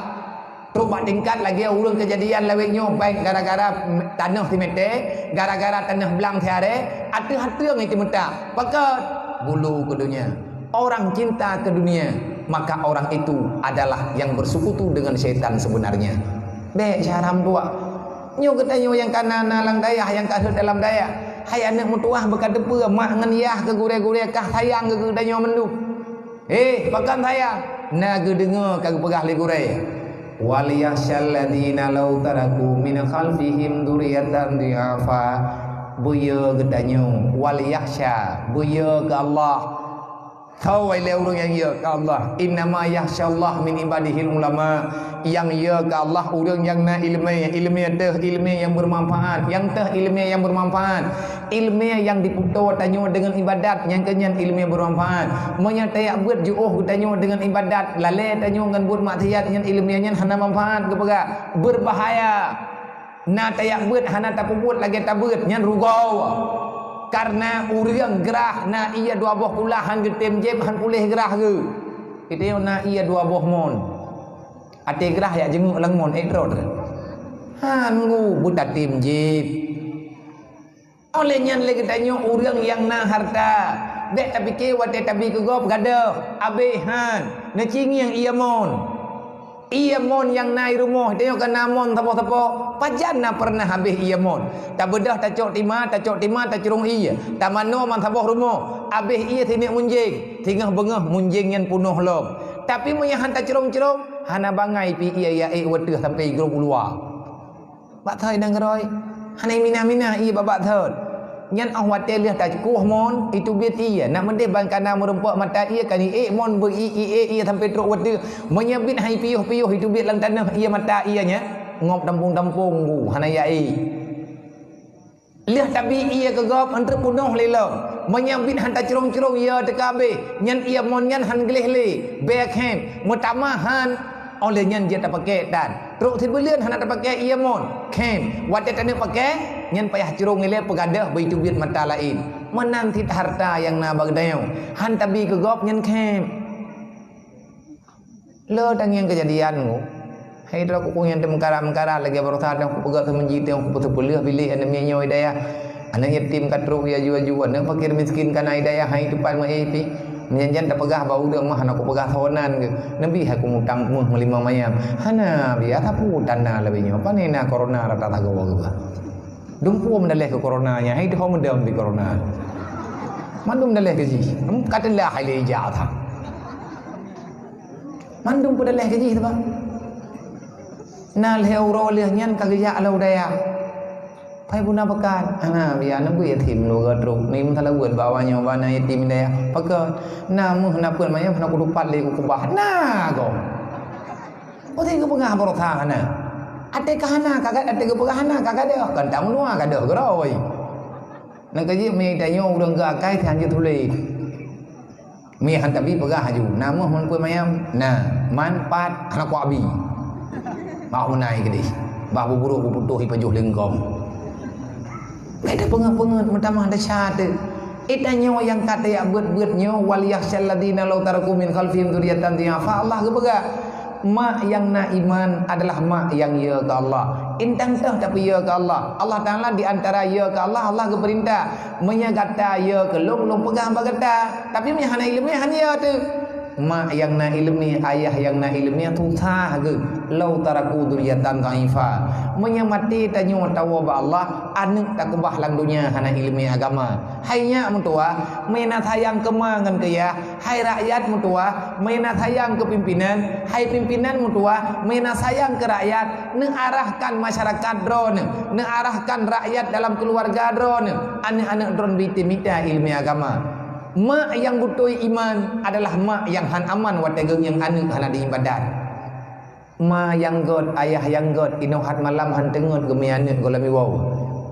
Trok bak tingkat lagée ureuëng keujadian lawét nyoe baik gara-gara tanoh simeté, gara-gara tanoh blang siaré, ateueh-ateueh ngon teumetak. Pakon? Bulu keu donya. Orang cinta ke dunia, maka orang itu adalah yang bersekutu dengan syaitan sebenarnya. Bék syahara meutuwah. Nyoe geutanyoe nyang ka na, na lam dayah, nyang ka rhot dalam dayah. Hai aneuëk meutuwah beuka teupeue, mak ngon yah keu gurée-gurée kah sayang keu geutanyoe mandum. Eh, pakon sayang? Na geudeungoe ka geupeugah lé gurée, "Wal yakhsyal ladzina law taraku min khalfihim dzurriyyatan dhi'afa." Beuyeu geutanyoe, wal yakhsya, beuyeu keu Allah. Soe lé ureuëng nyang yeu keu Allah? "Innama yakhsyallaha min ibadihil ulama." Nyang yeu keu Allah ureuëng nyang na iéleumé, iéleumé teuh iéleumé nyang beumanfaat, nyang teuh iéleumé nyang beumanfaat. Iéleumé nyang jipeutoe tanyoe deungon iébadat, nyang keu nyan iéleumé beumanfaat. Meunyoe tajak beuet jiôh geutanyoe deungon iébadat, lalée tanyoe ngon buet maksiat, nyan iéleumé nyan hana manfaat geupeugah, beurbahaya. Na tajak beuet hana tapeubuet lagée tabeuet, nyan rugoe. Kareuna ureuëng grah na ié dua boh kulah han geutem jieb, han puléh grah geuh. Geutanyoe na ié dua boh mon. Até grah jak jeungeuk lam mon, ék trot. Han geuh beutatem jieb. Óh lheueh nyan lé geutanyoe ureuëng nyang na hareuta, bék tapike watée tabi keu gob gadôh, abéh han, neucingieng ié mon. Ié mon nyang na i rumoh, tanyoe ka na mon saboh-saboh, pajan na peureunah abéh ié mon. Tabeudôh tacok tima, tacok tima tacurong ié, tamanoe man saboh rumoh, abéh ié sineuk munjéng, singoh beungoh munjéng nyan punoh lom. Tapi meunyoe han tacurong-curong, hana bangai pih ié jak ék watée sampai i grob u luwa. Bak thai nanggroe, hana minah-minah ié bak-bak thon. Nyan óh watée lheueh takueh mon, iteubiet ié. Nak meudeh ban kana meurumpok mata ié, ka ié mon beu ié, ié, ié sampai trok watée. Meunyoe biet hai piôh-piôh iteubiet lam tanoh ié mata ié nyan, ngop tampung-tampung gu, hana ié. Lheueh tabi ié keu gob, eunteuk peunoh lé lom. Meunyoe biet han tacurong-curong ié teuka abéh, nyan ié mon nyan han gleh lé, bèe khem, meutamah han. Óh lheueh nyan jeuet tapaké tan. Trok sibuleuen hana tapaké ié mon. Khem, watée taneuk paké, nyan payah curong ilée peugadôh beu iteubiet mata laén. Meunan cit harta nyang na bak geutanyoe. Han tabi keu gob nyan khem. Le tangieng keujadian nyoe. Hai droe kuku nyang teumeukara-meukara lagée baroesa teuh kupeugah teuh meujih teuh kupeuteupeuleueh bilék aneuk miet nyoe i dayah. Aneuk yatim ka trok ya aju-aju, aneuk fakir miskin ka na i dayah, hai teumpat meu'éh pih. Meunyan jan tapeugah bak ureueng mah hana kupeugah soe nan geuh. Neubi hai kumutang meuh meulimong mayam. Hana, biasa pu tanda lagée nyoe. Pane na corona rata sagoe geuh. Dumpeue meudaleh keu corona nyan, hai deuh meudom di corona. Mandum daleh keu jih. Em, ka teulah hai lé ija that. Mandum peudaleh keu jih teuma. Na lhée uroe lheueh nyan ka geujak lom u dayah. Pai buna pakat, hana biya neubri yatim dua trok. Ni meusalah buet bak awaknyoe bak na yatim dayah. Pakon? Na meuh na peuet mayam hana kutupat lé kukeubah. Na gob. Watée geupeugah baroesa hana. Até ka hana ka gadôh, até geupeugah hana ka gadôh. Kan tameulua gadôh geurôi. Nang ka jeuet mie tanyoe ureueng geuakai si hanjeuet tuléh. Mie han tabi peugah aju, na meuh man peuet mayam? Na, man pat hana kuabi. Mak meunai keudeh. Bah buburuk buputôh ipajoh lengkong. Beda peungeut-peungeut meutamah desya teuh. Ita nyoe nyang ka tajak beuet-beuet nyoe, "Wal yakhsyal ladzina law taraku min khalfihim dzurriyyatan dhi'afa." Allah geupeugah, mak nyang na iman adalah mak nyang yö keu Allah. Intang teuh tapi yö keu Allah. Allah Taala di antara yö keu Allah, Allah geupeurintah, "Meunyoe gata yö keu lôn, lôn peugah bak gata." Tapi meunyoe hana ileumé, han yö teuh. Mak nyang na ileumé, ayah nyang na ileumé, susah geuh. "Law taraku dzurriyyatan dhi'afa." Meunyoe maté tanyoe tawoe bak Allah, aneuk takeubah lam donya hana ileumé agama. Hai nyak meutuwah, meuna sayang keu ma ngon keu yah. Hai rakyat meutuwah, meuna sayang keu pimpinan. Hai pimpinan meutuwah, meuna sayang keu rakyat. Neuarahkan masyarakat droeneuh, neuarahkan rakyat dalam keuluwarga droeneuh, aneuk-aneuk droeneuh beuitem mita ileumé agama. Mak nyang beutôi iman adalah mak nyang han aman watée geungieng aneuk hana di ibadat. Ma nyang gét, ayah nyang gét, inoe hat malam han teungeut geumiyueb aneuk gohlom iwoe.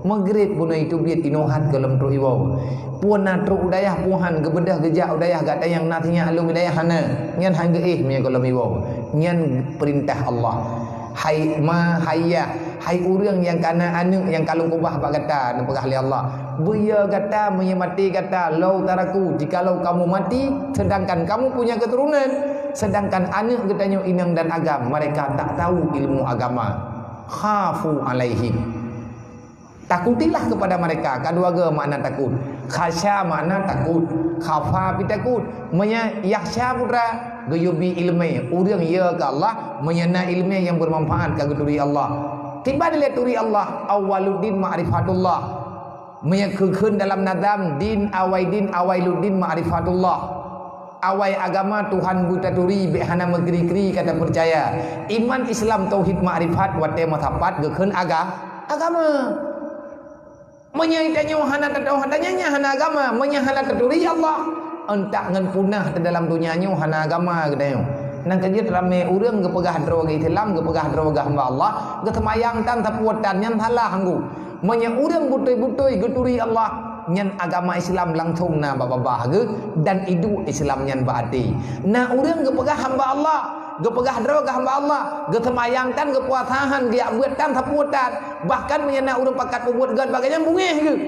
Meugrib bunoe iteubiet inoe hat gohlom trok iwoe. Peue na trok u dayah, peue han geubeudôh geujak u dayah, gata nyang na sinyak lôn u dayah hana. Nyan han geuéh meunyoe gohlom iwoe. Nyan peurintah Allah. Hai ma, hai yah, hai ureueng nyang ka na aneuk nyang ka lôn keubah bak gata, neupeugah lé Allah. Beuyö gata meunyoe maté gata, law taraku, jikalau kamu mati, sedangkan kamu punya keturunan, sedangkan aneuk geutanyoe inong dan agam, mereka tak tahu ilmu agama. Khafu alaihim. Takutilah kepada mereka, ka dua ga makna takut. Khasya makna takut, khafa pi takut. Meunyoe yakhsya putra, geuyue bi ileumé, ureueng yö keu Allah, meunyoe na ileumé nyang beumanfaat ka geuturi Allah. Kiban lé turi Allah, awwaluddin ma'rifatullah. Meunyoe keu kheun dalam nazam, din awai din awailuddin ma'rifatullah. Awai agama Tuhan beutaturi, bék hana meukri-kri ka tapeucaya. Iman, Islam, tauhid, makrifat, watée meusapat geukheun aga-, agama. Meunyoe tanyoe hana tatau, tanyoe nyan hana agama, meunyoe hana taturi Allah, euntak ngon punah teuh dalam donya nyoe hana agama geutanyoe. Nang ka jeuet ramé ureueng geupeugah droe geu Islam, geupeugah droe geu hamba Allah, geuseumayang tan sapeue tan nyan salah anggô. Meunyoe ureueng beutôi-beutôi geuturi Allah, nyan agama Islam langsong na bak babah geuh dan iduek Islam nyan bak até. Na ureueng geupeugah hamba Allah, geupeugah droe geu hamba Allah, geuseumayang tan, geupuasa han, geujak beuet tan, sapeue tan, bahkan meunyoe na ureueng pakat peubuet gét bak gobnyan beungéh geuh.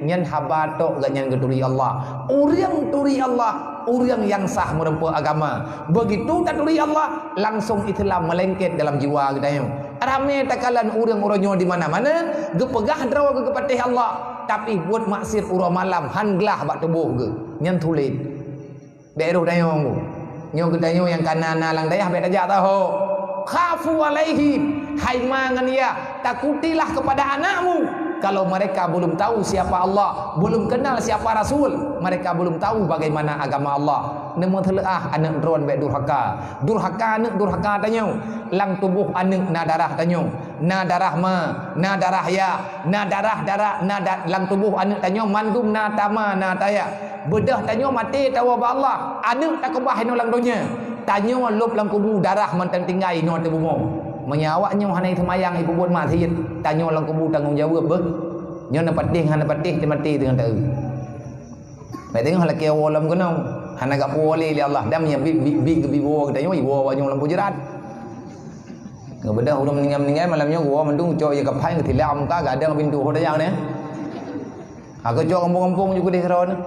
Nyan haba tok gobnyan geuturi Allah. Ureueng turi Allah, ureueng nyang sah meureumpok agama. Begitu taturi Allah, langsong Islam meulengket dalam jiwa geutanyoe. Ramé takalon ureueng uroe nyoe di mana-mana, geupeugah droe geuh geupatéh Allah, tapi buet maksiet uroe malam han glah bak tuboh geuh. Nyan sulet. Bék rôh tanyoe. Nyoe geutanyoe nyang ka na-na lam dayah bék tajak taho. Khafu alaihim, hai ma ngon yah, takutilah kepada anakmu. Kalau mereka belum tahu siapa Allah, belum kenal siapa Rasul, mereka belum tahu bagaimana agama Allah. Neumeuteuleah aneuëk droen bék durhaka. Durhaka aneuëk, durhaka tanyoe. Lam tuboh aneuëk na darah tanyoe. Na darah ma, na darah yah, na darah dara, na da-, lam tuboh aneuëk tanyoe mandum na tama, na tayah. Beudôh tanyoe maté tawoe bak Allah, aneuëk takeubah inoe lam donya. Tanyoe lôb lam kubu, darah mantong tinggai inoe ateueh bumoe. Meunyoe awak nyoe hana seumayang, ipeubuet maksiet, tanyoe lam kubu tanggong jaweueb beuh. Nyoe neupatéh hana patéh, teumaté teungoh taeu. Bèk teungoh lakèe woe lom keunoe, hana geupuwoe lé lé Allah. Dan meunyoe bi, bi, bi geubi woe geutanyoe, iwoe awak nyoe lam pujeurat. Geubeudôh ureuëng meuninggai-meuninggai malam nyoe, woe mandum cok ie kaphai, geutilak muka, gadang pintoe ho dayang nyan. Aku cok gampông-gampông ju keudeh keudroe nyan.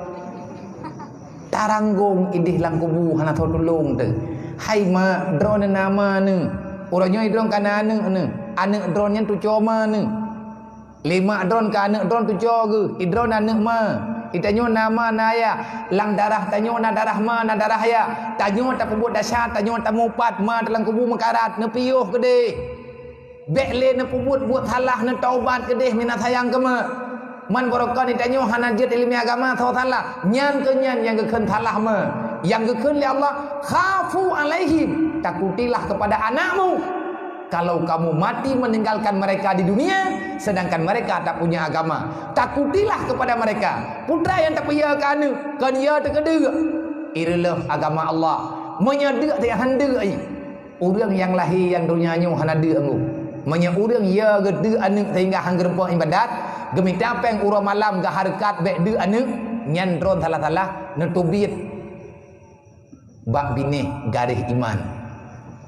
Taranggong ideh lam kubu hana soe tulông teuh. Hai ma, droeneuh na ma neuh. Uroe nyoe idroen ka na aneuëk neuh. Aneuëk droeneuh nyan tucoe ma neuh. Lé mak droeneuh ka aneuëk droeneuh tucoe geuh. Idroeneuh aneuëk ma. Itanyoe na ma na yah. Lam darah tanyoe na darah ma na darah yah. Tanyoe tapeubuet desya, tanyoe tamupat, ma teuh lam kubu meukarat, neupiôh keudeh. Bèk lé neupeubuet buet salah, neutaubat keudeh, meunan sayang keu ma. Man barokon tanyoe hana jeuet iéleumé agama, soe salah. Nyan keuh nyan nyang geukheun salah ma. Nyang geukheun lé Allah, "Khafu alaihim," takutilah kepada anakmu. Kalau kamu mati meninggalkan mereka di dunia, sedangkan mereka tak punya agama, takutilah kepada mereka. Peue treuk nyang tapeuyö keu aneuëk, kon yö teukeudeuek. Ireuloh agama Allah. Meunyoe deuk teuh han deuk, Ureuëng nyang lahé nyang donya nyoe hana deuk anggô. Meunyoe ureuëng yö geudeuk aneuëk sehingga han geurumpok iébadat, geumita péng uroe malam geuhareukat bèk deuk aneuëk, nyan droen salah-salah neuteubiet bak binéh garéh iman.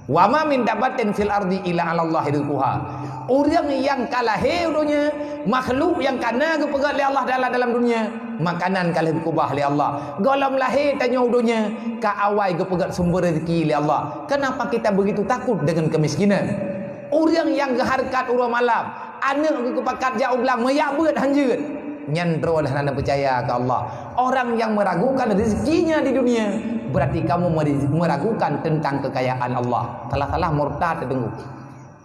"Wa ma min dabbatin fil ardi illa 'alallahi rizquha." Ureuëng nyang ka lahé u donya, makhluk nyang ka na geupeugöt lé Allah Taala dalam dunia, makanan ka lheueh geukeubah lé Allah. Gohlom lahé tanyoe u donya, ka awai geupeugöt sumber rezeki lé Allah. Kenapa kita begitu takut dengan kemiskinan? Ureuëng nyang geuhareukat uroe malam, aneuëk geupakat jak u blang, meujak beuet han jeuet. Nyan droe hana peucaya keu Allah. Orang yang meragukan rezekinya di dunia, berarti kamu meri-, meragukan tentang kekayaan Allah. Salah-salah murtad teungku.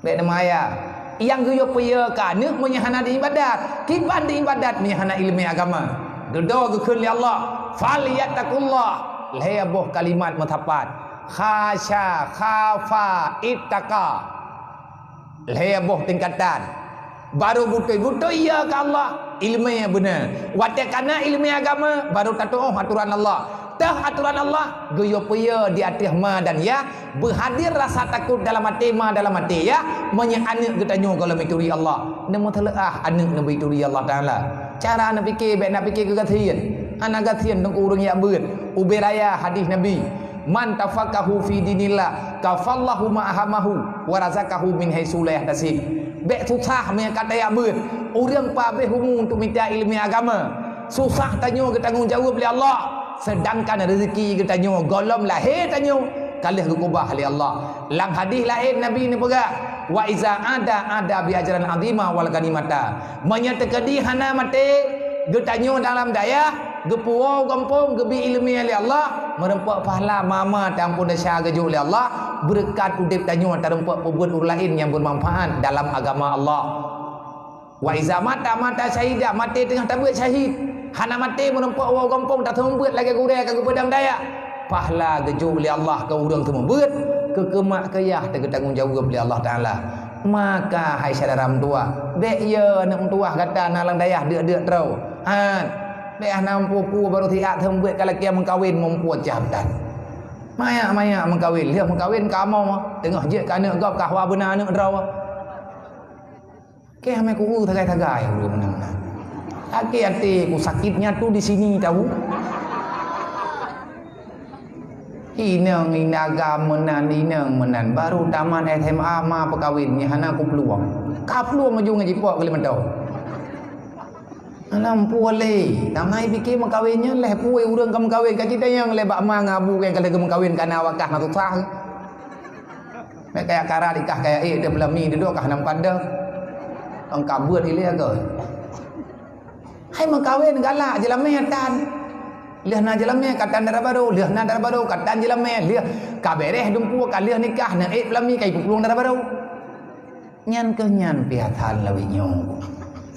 Bèk neumaya. Nyang geuyue peuyö keu aneuëk meunyoe hana diibadat. Kiban diibadat meunyoe hana iéleumé agama. Dudoe geukheun lé Allah, "Falyattaqullah." Lhèe boh kalimat meusapat. Khasya, khafa, ittaqa. Lhèe boh tingkatan. Barô beutôi-beutôi yö keu Allah, iéleumé beuna. Watèe ka na iéleumé agama, barô tatuoh atoran Allah. Teuh atoran Allah, geuyue peuyö di ateueh ma dan yah, beuhadir rasa takot dalam até ma dalam até yah, meunyoe aneuëk geutanyoe gohlom ituri Allah. Neumeuteuleah aneuëk neubri turi Allah Taala. Cara neupike, bèk neupike keu gasien. Hana gasien teungku ureuëng jak beuet. Ubé raya hadis Nabi, "Man tafaqahu fi dinillah, kafallahu ma ahamahu, wa razaqahu min haitsu la yahtasib." Bèk susah meunyoe ka tajak beuet. Ureuëng peuhabéh umu untuk mita iéleumé agama. Susah tanyoe geutanggong jaweueb lé Allah, sedangkan rezeki geutanyoe gohlom lahé tanyoe ka lheueh geukeubah lé Allah. Lam hadis laén Nabi neupeugah, "Wa iza ada, ada bi ajran azima wal ghanimata." Meunyoe teukeudi hana maté, geutanyoe dalam dayah, geupuwoe gampông, geubi iéleumé lé Allah, meurumpok pahala ma-ma taamphon desya geujok lé Allah, beureukat udeb tanyoe tarumpok peubuet ureuëng laén nyang beumanfaat dalam agama Allah. "Wa iza mata, mata syahida," maté teungoh tabeuet syahid. Hana maté meurumpok woe gampông taseumeubeuet lagèe gurèe ka geupeudong dayah. Pahala geujok lé Allah keu ureuëng seumeubeuet, keu keumak keu yah teugeutanggung jaweueb lé Allah Taala. Maka hai syedara meutuwah, bèk yö aneuëk meutuwah gata na lam dayah deuk-deuk droe. Han, bèk hana meupeue-peue barô siat seumeubeuet ka lakèe meukawen meupeue cah that. Manyak-manyak meukawen, lheueh meukawen kamoe teungoh jeuet keu aneuëk gob ka hawa beuna aneuëk droe. Kèe hamai kueu sagai-sagai ureuëng meunan-meunan. Sakét até ku, sakitnya tu di sini tahu. Inong inagam meunan, inong meunan, baru tamat S M A ma peukawen, nyan hana kuplueng. Kaplueng ujong jipok keu lima tahun. Hana meupuléh, tangai pike meukawen nyan lhèe puih ureuëng ka meukawen, ka cit tanyong lé bak ma ngon abu nyang ka lheueh geumeukawen kana wakah na susah. Meukayak karat ikah kayak ék teupeulami dudoe kah nam kandang. Engka beuet ilée agoi. Hai meukawen galak jeulamé tan. Lheueh na jeulamé, ka tan dara barô, lheueh na dara barô, ka tan jeulamé, lheueh ka bèrèh dumpeue, ka lheueh nikah, neuék peulami, ka ipuplueng dara barô. Nyan keuh nyan pih that lawét nyoe.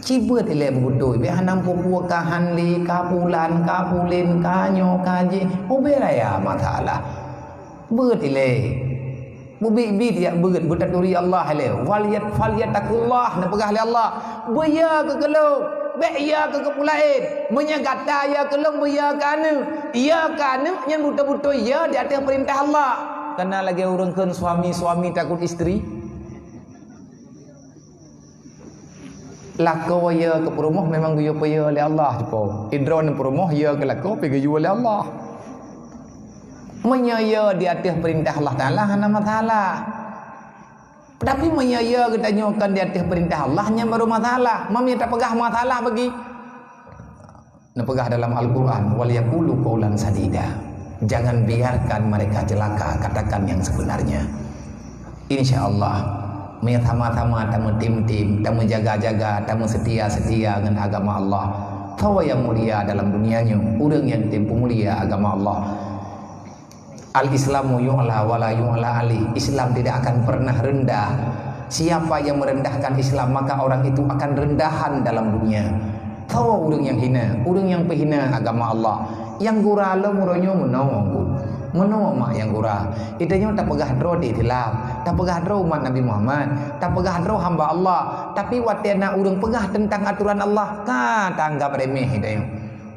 Ci beuet ilée beubeutôi, bèk hana peue-peue, ka Hanli, ka Pulan, ka Pulin, ka nyoe, ka jih, ubé raya masalah. Beuet ilée. Beubiet-biet jak beuet, beutaturi Allah ilée. Wal yat-, fal yattaqullah, neupeugah lé Allah. Beuya keu keulôn, bèk ya keu, keu peue laén. Meunyoe gata ya keu lôn, beuya keu aneuk. Ya keu aneuk nyan beutôi-beutôi ya di ateueh peurintah Allah. Kana lagée ureuëng kheun suami-suami takut istri. Lakoe ya keu peurumoh memang geuyue peuya lé Allah, cupo. Idroe peurumoh ya keu lakoe pih geuyue lé Allah. Meunyoe ya di ateueh peurintah Allah Taala hana masalah. Tapi meunyoe ya geutanyoe kon di ateueh peurintah Allah, nyan baru masalah. Meunyoe tapeugah masalah bagi. Neupeugah dalam Al-Quran, "Wal yaqulu qaulan sadida." Jangan biarkan mereka celaka, katakan yang sebenarnya. Insya Allah, meunyoe sama-sama tameutim-tim, tameujaga-jaga, tameuseutia-seutia ngon agama Allah, tho nyang mulia dalam dunia nyoe, ureuëng nyang tem peumulia agama Allah. Al-Islamu yu'la wa la yu'la alaih. Islam tidak akan pernah rendah. Siapa yang merendahkan Islam, maka orang itu akan rendahan dalam dunia. Tho ureuëng nyang hina, ureuëng nyang peuhina agama Allah. Nyang gura lom uroe nyoe meunoe, Bu. Meunoe mak nyang gura. Geutanyoe tapeugah droe di Islam, tapeugah droe umat Nabi Muhammad, tapeugah droe hamba Allah. Tapi watée na ureuëng peugah teuntang atoran Allah, ka taanggab remeh geutanyoe.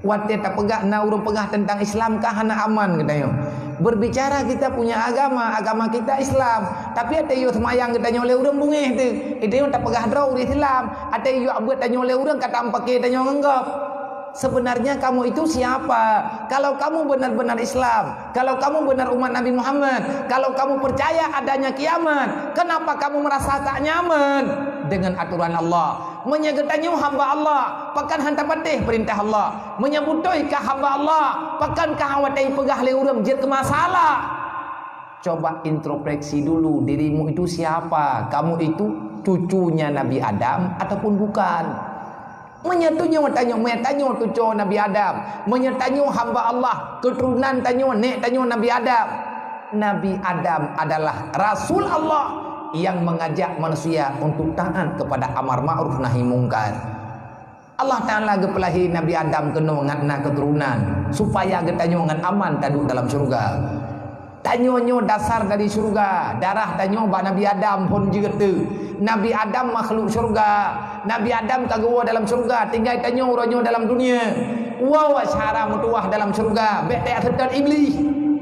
Watée tapeugah, na ureuëng peugah teuntang Islam ka hana aman geutanyoe. Berbicara kita punya agama, agama kita Islam. Tapi watée yue seumayang geutanyoe lé ureuëng beungéh teuh. Geutanyoe tapeugah droe ureuëng Islam. Watée yue beuet tanyoe lé ureuëng ka tampake tanyoe ngon gob. Sebenarnya kamu itu siapa? Kalau kamu benar-benar Islam, kalau kamu benar umat Nabi Muhammad, kalau kamu percaya adanya kiamat, kenapa kamu merasa tak nyaman dengan aturan Allah? Meunyoe geutanyoe hamba Allah, pakon han tapatéh peurintah Allah? Meunyoe beutôi ka hamba Allah, pakon ka watée peugah lé ureuëng jeuet keu masalah? Coba introspeksi dulu, dirimu itu siapa? Kamu itu cucunya Nabi Adam ataupun bukan? Meunyoe tanyoe, tanyoe, meunyoe tanyoe cucu Nabi Adam, meunyoe tanyoe hamba Allah, keuturonan tanyoe, nék tanyoe Nabi Adam. Nabi Adam adalah rasul Allah yang mengajak manusia untuk taat kepada amar ma'ruf nahi mungkar. Allah Taala geupeulahé Nabi Adam keunoe ngat na keuturonan, supaya geutanyoe ngat aman taduek dalam syeuruga. Tanyoe nyoe dasar dari syeuruga, darah tanyoe bak Nabi Adam phon jeuet teuh. Nabi Adam makhluk syeuruga. Nabi Adam ka geuwoe dalam syeuruga, tinggai tanyoe uroe nyoe dalam dunia. Woe syara meutuwah dalam syeuruga, bék taseutôt Iblih.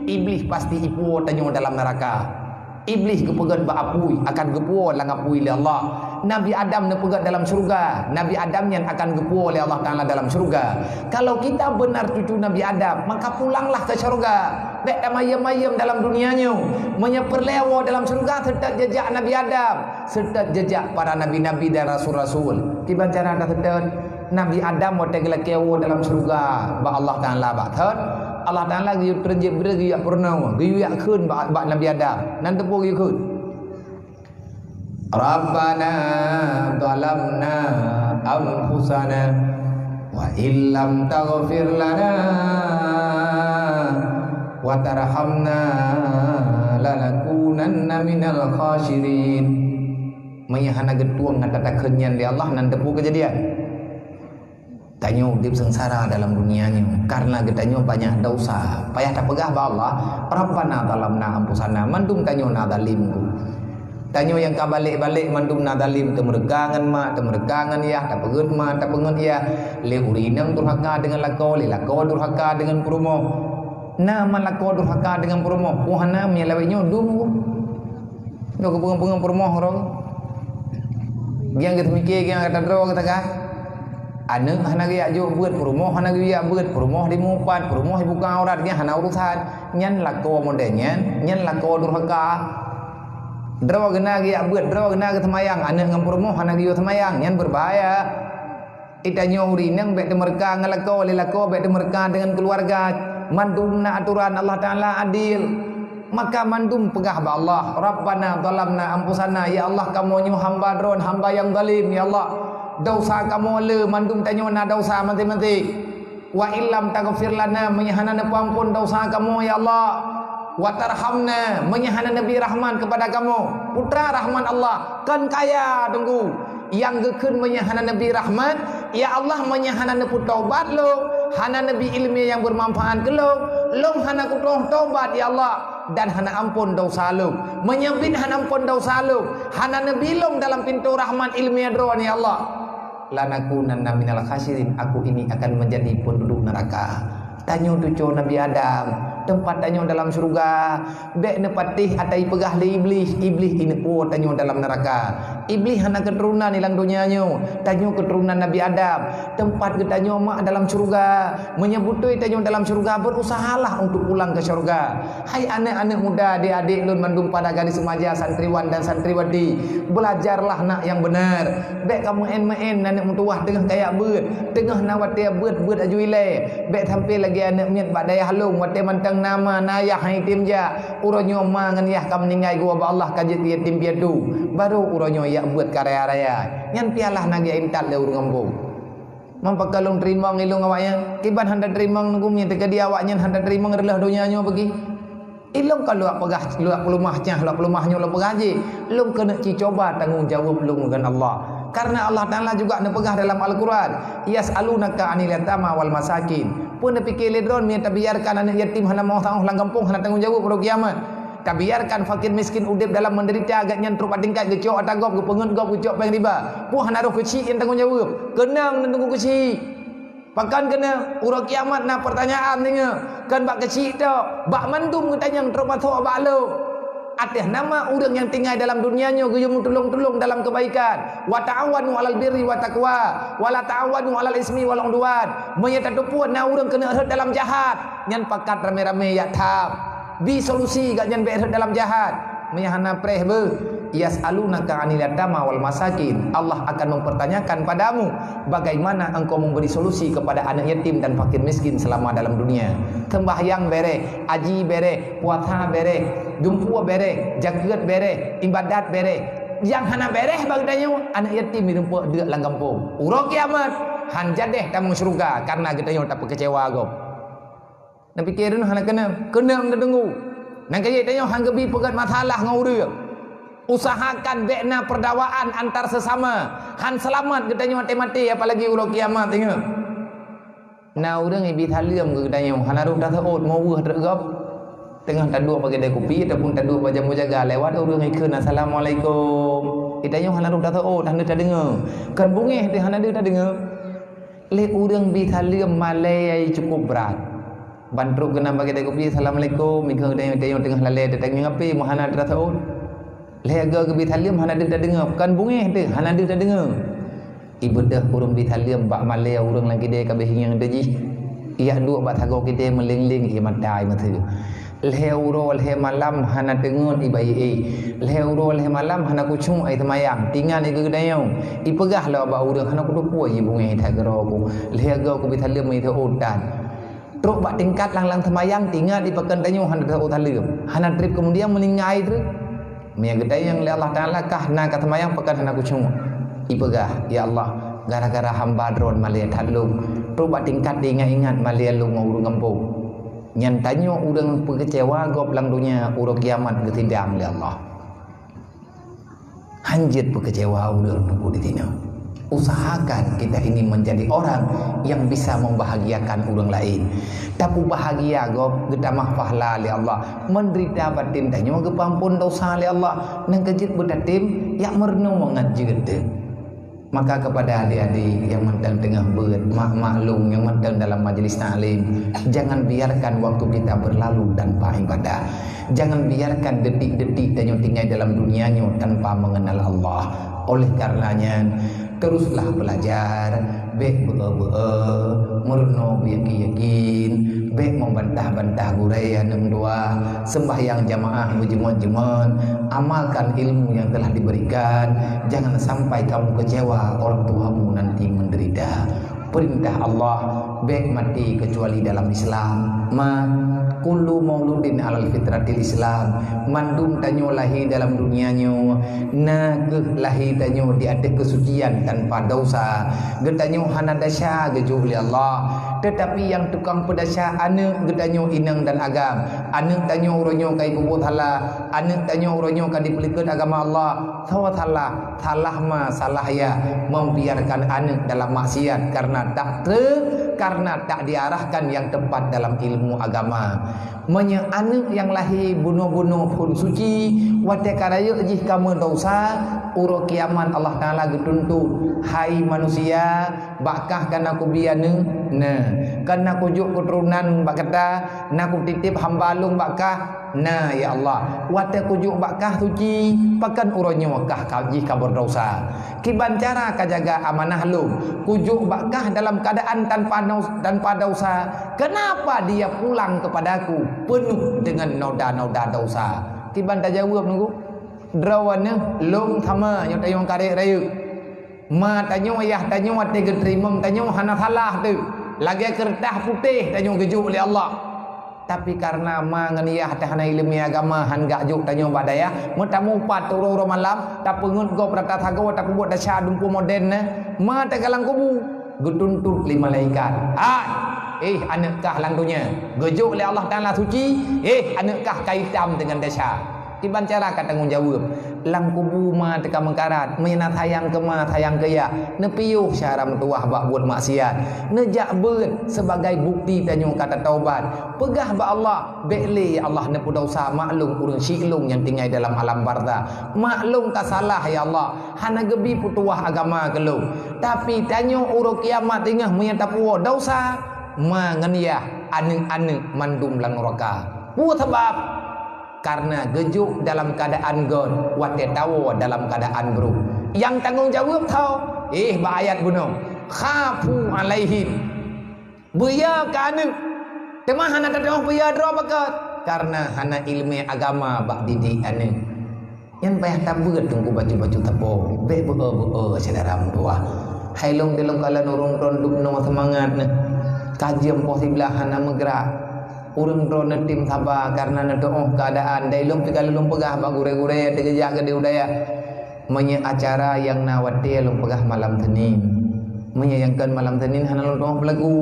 Iblih pasti ipuwoe tanyoe dalam neuraka. Iblih geupeugét bak apui, akan geupuwoe lam apui lé Allah. Nabi Adam neupeugét dalam syeuruga, Nabi Adam nyan akan geupuwoe lé Allah Taala dalam syeuruga. Kalau kita benar cucu Nabi Adam, maka pulanglah ke syeuruga. Bék tamayem-mayem dalam dunia nyoe. Meunyoe peureulée woe dalam syeuruga, seutôt jeujak Nabi Adam, seutôt jeujak para nabi-nabi dan rasul-rasul. Kiban cara taseutôt? Nabi Adam watée geulakée woe dalam syeuruga bak Allah Taala bak thon, Allah Taala geuyue treunjeuet bri geuyue peurunoe, geuyue kheun bak, bak Nabi Adam. Nan teupeu geuyue kheun, "Rabbana zalamna anfusana wa illam taghfir lana wa tarhamna lanakunanna minal khasirin." Meunyoe hana geutueng ata takheun nyan lé Allah, nan teupeu keujadian. Tanyoe udeb seungsara dalam dunia nyoe karena geutanyoe banyak desya. Payah tapeugah bak Allah, "Rabbana zalamna anfusana," mandum tanyoe na zalim. Tanyoe nyang ka balek-balek mandum na zalim, teumeureuka ngon mak, teumeureuka ngon yah, tapeugét mak, tapeugét yah. Lé ureuëng inong durhaka deungon lakoe, lé lakoe durhaka deungon peurumoh. Na man lakoe durhaka deungon peurumoh, peue hana meunyoe lawét nyoe dum. Nyoe keupeungon-peungon peurumoh roh. Giang geuteumike, giang gata droe gata ka. Aneuk hana geujak jok beuet, peurumoh hana geujak beuet, peurumoh dimeupat, peurumoh dibuka aurat, giang hana urusan. Nyan lakoe model nyan, nyan lakoe durhaka. Droe geuna geujak beuet, droe geuna geuseumayang, aneuk ngon peurumoh hana geuyue seumayang, nyan beubahaya. Geutanyoe ureuëng inong bék teumeureuka ngon lakoe, lé lakoe bék teumeureuka deungon keuluwarga. Mandum na atoran Allah Taala adil. Maka mandum peugah bak Allah, "Rabbana zalamna anfusana," ya Allah, kamoe nyoe hamba Droen, hamba nyang zalim, ya Allah. Desya kamoe le, mandum tanyoe na desya maséng-maséng. Wa illam taghfir lana, meunyo hana neupeuamphon desya kamoe, ya Allah. Wa tarhamna, meunyo hana neubri rahmat keupada kamoe. Putra rahmat Allah, kon kaya teungku. Nyang geukheun meunyo hana neubri rahmat, ya Allah, meunyo hana neupeutobat lôn, hana neubri iéleumé nyang beumanfaat keu lôn, lôn hana kutroh tobat, ya Allah, dan hana amphon desya lôn. Meunyo biet hana amphon desya lôn, hana neubri lôn dalam pintoe rahmat iéleumé droeneuh, ya Allah, lanakunanna minal khasirin, aku ini akan menjadi penduduk neraka. Tanyoe cucoe Nabi Adam, teumpat tanyoe dalam syeuruga. Bék neupatéh ata ipeugah lé Iblih, Iblih ini po tanyoe dalam neraka. Iblih hana keuturonan di lam donya nyoe, tanyoe keuturonan Nabi Adam. Teumpat geutanyoe mak dalam syeuruga. Meunyo beutôi tanyoe dalam syeuruga, beurusahalah untuk pulang ke syeuruga. Hai aneuëk-aneuëk muda, adék-adék lôn mandum pada gadis remaja, santriwan dan santriwati, belajarlah nak nyang benar. Bék ka meu'én-meu'én aneuëk meutuwah teungoh kajak beuet, teungoh na watée beuet-beuet aju ilée. Bék sampoe lagée aneuëk miet bak dayah lôn, watée mantong na ma na yah han item jak. Uroe nyoe ma ngon yah ka meuninggai geuwoe bak Allah, ka jeuet keu yatim piatu. Barô uroe nyoe jak beuet ka raya-raya. Nyan pialah na geuintat lé ureuëng gampông. Meupakon lôn teurimong ilong awaknyan, kiban hana teurimong nunggu meunyoe teuka di awaknyan hana teurimong reuloh donya nyoe bagi. Ilong ka luwak peugah, luwak peulumah nyah, luwak peulumah nyoe lôn peugah jih, lôn keuneuk ci cuba tanggong jaweueb lôn ngon Allah. Karena Allah Taala juga neupeugah dalam Al-Quran, "Yas'alunaka 'anil yatama wal masakin." Peue neupike lé droen meunyoe tabiarkan aneuëk yatim hana meuoh-oh lam gampông hana tanggong jaweueb uroe kiamat? Tabiarkan fakir miskin udeb dalam menderita, gobnyan trok bak tingkat geucok ata gob, geupeungeut gob, geucok péng riba. Peue hana roh keuchik nyang tanggong jaweueb? Keunong neuteungku keuchik. Pakon keuneuk uroe kiamat na peurtanyaan deungoe, kon bak keuchik tok, bak mandum geutanyoe trok masôk bak lôn. Ateueh nama ureuëng nyang tinggai dalam donya nyoe geuyue meutulông-tulông dalam keubaikan, "Wa ta'awanu 'alal birri wa taqwa, wa la ta'awanu 'alal ismi wal 'udwan." Meunyoe tateupeue na ureuëng keuneuk rhot dalam jahat, nyan pakat ramé-ramé jak tham. Bi solusi gobnyan bék rhot dalam jahat. Meunyoe hana preh beuh, "Yas'alunaka 'anil yatama wal masakin." Allah akan mempertanyakan padamu, bagaimana engkau memberi solusi kepada anak yatim dan fakir miskin selama dalam dunia. Sembahyang bereh, haji bereh, puasa bereh, dumpeue bereh, jakeuet bereh, ibadat bereh. Nyang hana bereh bak geutanyoe, anak yatim di rumpok deuk lam gampông. Uroe kiamat, han jadeh tamong syeuruga karena geutanyoe tapeukeucewa gob. Neupike droeneuh hana keunong, keunong neudeungoe. Nyang keu jih tanyoe han geubi peugét masalah ngon ureuëng. Usahakan bék na peurdawaan antar sesama. Han seulamat geutanyoe até maté, apalagi uroe kiamat, ingat. Na ureuëng ibi saleuem keu geutanyoe, hana rôh taseuôt, meu weueh treuk gob. Teungoh taduek bak keudè kupi ataupun taduek bak jamé jaga, lewat ureuëng ikheun, "Assalamualaikum." Geutanyoe hana rôh taseuôt, hana tadeungoe. Kon beungéh teuh hana deuh tadeungoe. Lé ureuëng bi saleuem malée cukup brat. Ban trok keunan bak keudè kupi, "Assalamualaikum." Ikheun geutanyoe teungoh lalée, teutanyong api, meuhana taseuôt. Lhée goe geubi saleuem hana deuh tadeungoe, kon beungéh teuh hana deuh tadeungoe. Ibeudôh ureuëng bi saleuem bak malée ureuëng lam keudè ka beuhieng teuh jih. Ijak duek bak sagoe keudè meuléng-léng ié mata ié meuteue. Lhée uroe lhée malam hana teungeut ibayeue. Lhée uroe lhée malam hana kucok ié teumayang, tingat ié geutanyoe. Ipeugah lom bak ureuëng, "Hana kuteupeue ié beungéh that keudroe ku. Lhée goe kubi saleuem ié teuôt tan." Trok bak tingkat lam-lam teumayang, tingat ié pakon tanyoe hana teuôt saleuem. Hana treb keumudian meuninggai treuk. Meunyoe geutanyoe lé Allah Taala kah na ka teumayang pakon hana kucok. Ipeugah, "Ya Allah, gara-gara hamba droen malée that lôn." Trok bak tingkat diingat-ingat malée lôn ngon ureuëng gampông. Nyan tanyoe ureuëng peukeucewa gob lam donya, uroe kiamat geusidang lé Allah. Hanjeuet peukeucewa ureuëng teungku di sinoe. Usahakan kita ini menjadi orang yang bisa membahagiakan ureuëng laén. Tapeubahagia gob geutamah pahala lé Allah. Menderita batin tanyoe geupeuamphon desya lé Allah. Nyang keu jeuet beutatem, yak meurunoe mangat jeuet teuh. Maka kepada adik-adik nyang mantong teungoh beuet, mak-mak lôn nyang mantong dalam majlis taklim, jangan biarkan waktu kita berlalu tanpa ibadah. Jangan biarkan detik-detik tanyoe tinggai dalam dunia nyoe tanpa mengenal Allah. Oleh karenanya, teruslah belajar, bék beu-e-beu-e, meurunoe beuyakin-yakin, bék membantah-bantah gurée nyang dua, sembahyang jamaah beujeumot-jeumot, amalkan ilmu yang telah diberikan, jangan sampai kamu kecewa orang tuamu nanti menderita. Perintah Allah, bék maté kecuali dalam Islam. Ma kullu mauludin alal fitratil Islam. Mandum tanyoe lahé dalam dunia nyoe, na kheueh lahé tanyoe di ateueh keusucian tanpa desya. Geutanyoe hana desya geujok lé Allah. Teutapi nyang tukang peudesya aneuk geutanyoe inong dan agam. Aneuk tanyoe uroe nyoe ka jipeubuet salah, aneuk tanyoe uroe nyoe ka jipeulikeut agama Allah. Soe salah? Salah ma, salah yah, membiarkan aneuk dalam maksiat karena tak te-, karena tak diarahkan yang tepat dalam ilmu agama. Meunyoe aneuk nyang lahé bunoe-bunoe phon suci, watée ka rayeuk jih ka meudesya, uroe kiamat Allah Taala geutuntut, "Hai manusia, bak kah ka na kubi aneuk?" "Na." "Ka na kujok keuturonan bak gata? Na kutiteb hamba Lôn bak kah?" "Na, ya Allah." "Watée kujok bak kah suci, pakon uroe nyoe kah ka jih ka beudesya? Kiban cara ka jaga amanah Lôn, kujok bak kah dalam keuadaan tanpa nos-, tanpa desya? Kenapa dia pulang kepada-Ku penuh dengan noda-noda desya?" Kiban tajaweueb Teungku? Droeneuh lôn sama nyoe tanyoe karek rayeuk. Ma tanyoe, yah tanyoe, watée geuteurimong tanyoe hana salah teuh. Lagée keureutah putéh tanyoe geujok lé Allah. Tapi kareuna ma ngon yah teuh hana iéleumé agama, han geujok tanyoe bak dayah, meutamupat uroe-uroe malam, tapeungeut gob rata sagoe, tapeubuet desya dumpeue moden nyan, ma teuh ka lam kubu, geutuntut lé malaikat. "Hai, eh aneuk kah lam donya, geujok lé Allah Taala suci, eh aneuk kah ka itam deungon desya." Kiban cara ka tanggong jaweueb? Lam kubu ma teuka meukarat, meunyoe na sayang keu ma, sayang keu yah, neupiôh syara meutuwah bak buet maksiat, neujak beuet sebagai bukti tanyoe ka tataubat. Peugah bak Allah, "Bék lé ya Allah neupeudesya, maklum ureuëng syiek lôn nyang tinggai dalam alam barzakh. Maklum ka salah ya Allah, hana geubi peutuwah agama keu lôn." Tapi tanyoe uroe kiamat teungoh meunyoe tapuwoe desya, ma ngon yah, aneuk-aneuk mandum lam nuraka. Peue sabab? Kareuna geujok dalam keuadaan göt, watée tawoe dalam keuadaan brôk. Nyang tanggong jaweueb tho, eh bak ayat bunoe, "Khafu alaihim." Beuya keu aneuk. Teuma hana tatu'oh beuya droe beukat, kareuna hana iéleumé agama bak didik aneuk. Nyan payah tabeuet Teungku bacut-bacut sapo. Bék beu-e-beu-e syedara meutuwah. Hai lôn, di lôn kalon ureuëng droe dubnoe seumangat neuh. Ka jeuem poh siblaih hana meugrak. Ureuëng droe neutem saba kareuna neuteu'oh keuadaan. Dai lôn pih ka lôn peugah bak gurée-gurée teugeujak keudeh u dayah. Meunyoe acara nyang na watée lôn peugah malam Senin. Meunyoe nyang kon malam Senin hana lôn tu'oh peulagu.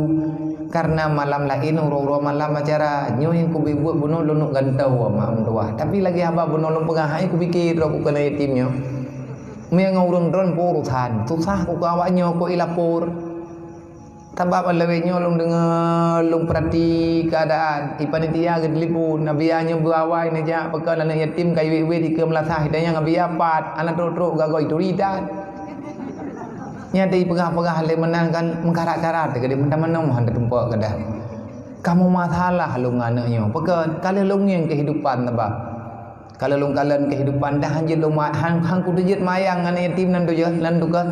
Kareuna malam laén uroe-uroe malam acara. Nyoe nyang kubi buet bunoe lôn neuk gantoe mak meutuwah. Tapi lagée haba bunoe lôn peugah hai kupiké droe kukeuneuk yatim nyoe. Meunyoe ngon ureuëng droe peue urosan, susah kukeu awak nyoe keu ilapor. Sabab lawét nyoe lôn deungoe, lôn peurati keuadaan, i panitia geutelepon, Nabiya nyoe beuawai neujak pakon aneuk yatim ka iwét-wét dikeue meulasah, itanyong Nabiya pat, hana trok-trok gagoe turi that. Nyan teupeugah-peugah lé meunan kan meukarat-karat teuh keudeh meunan meunoe han teutumpok keudeh. Kamoe masalah lôn ngon aneuk nyoe, pakon ka lheueh lôn ngieng keuhidupan sabab. Ka lheueh lôn kalon keuhidupan dah han jeuet lôn ma-, han, han kuteujeuet mayang aneuk yatim nan tujôh, nan tuka.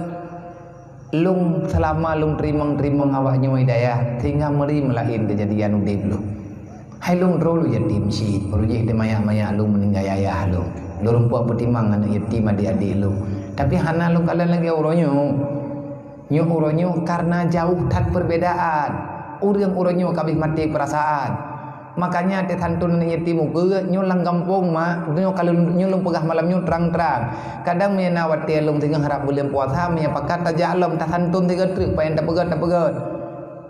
Lôn seulama lôn teurimong-teurimong awak nyoe hidayah, sehingga meuri meulaén keujadian udeb lôn. Hai lôn droe lôn yatim cit, peurujih teuh manyak-manyak lôn meuninggai ayah lôn. Lôn rumpok peutimang aneuk yatim adik-adik lôn. Tapi hana lôn kalon lagée uroe nyoe. Nyoe uroe nyoe kareuna jauh that perbedaan. Ureuëng uroe nyoe ka abéh maté peurasaan. Makanya teusanton aneuk yatim ukeue nyoe lam gampông mak, nyoe ka lôn, nyoe lôn peugah malam nyoe trang-trang. Kadang meunyoe na watée lôn singoh rab buleuen puasa, meunyoe pakat tajak lom tasanton sigoe treuk, pajan tapeugét-tapeugét.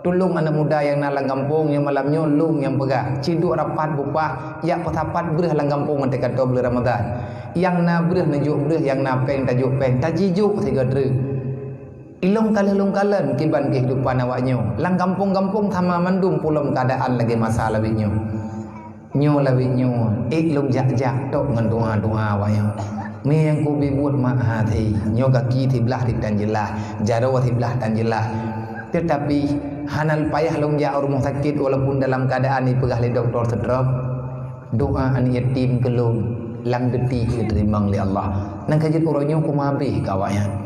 Tulông aneuk muda nyang na lam gampông nyoe malam nyoe lôn nyang peugah. Ci duek rapat bupah, jak peusapat breueh lam gampông watée ka toe buleuen Ramadhan. Nyang na breueh neujok breueh, nyang na péng tajok péng, tajijok sigoe treuk. Ilôn ka lheueh lôn kalon kiban keuhidupan awak nyoe. Lam gampông-gampông sama mandum pulom keuadaan lagée masa lawét nyoe. Nyoe lawét nyoe, ék lôn jak-jak tok ngon doa-doa awak nyoe. Mé nyang kubi buet mak hase, nyoe gaki siblaih di tan jeulaih, jaroe siblaih tan jeulaih. Teutapi hana payah lôn jak u rumoh sakét walaupun dalam keuadaan ipeugah lé dokto stroke. Doa aneuk yatim keu lôn lam geuti geuteurimong lé Allah. Nang ka jeuet uroe nyoe kumabe keu awaknyan.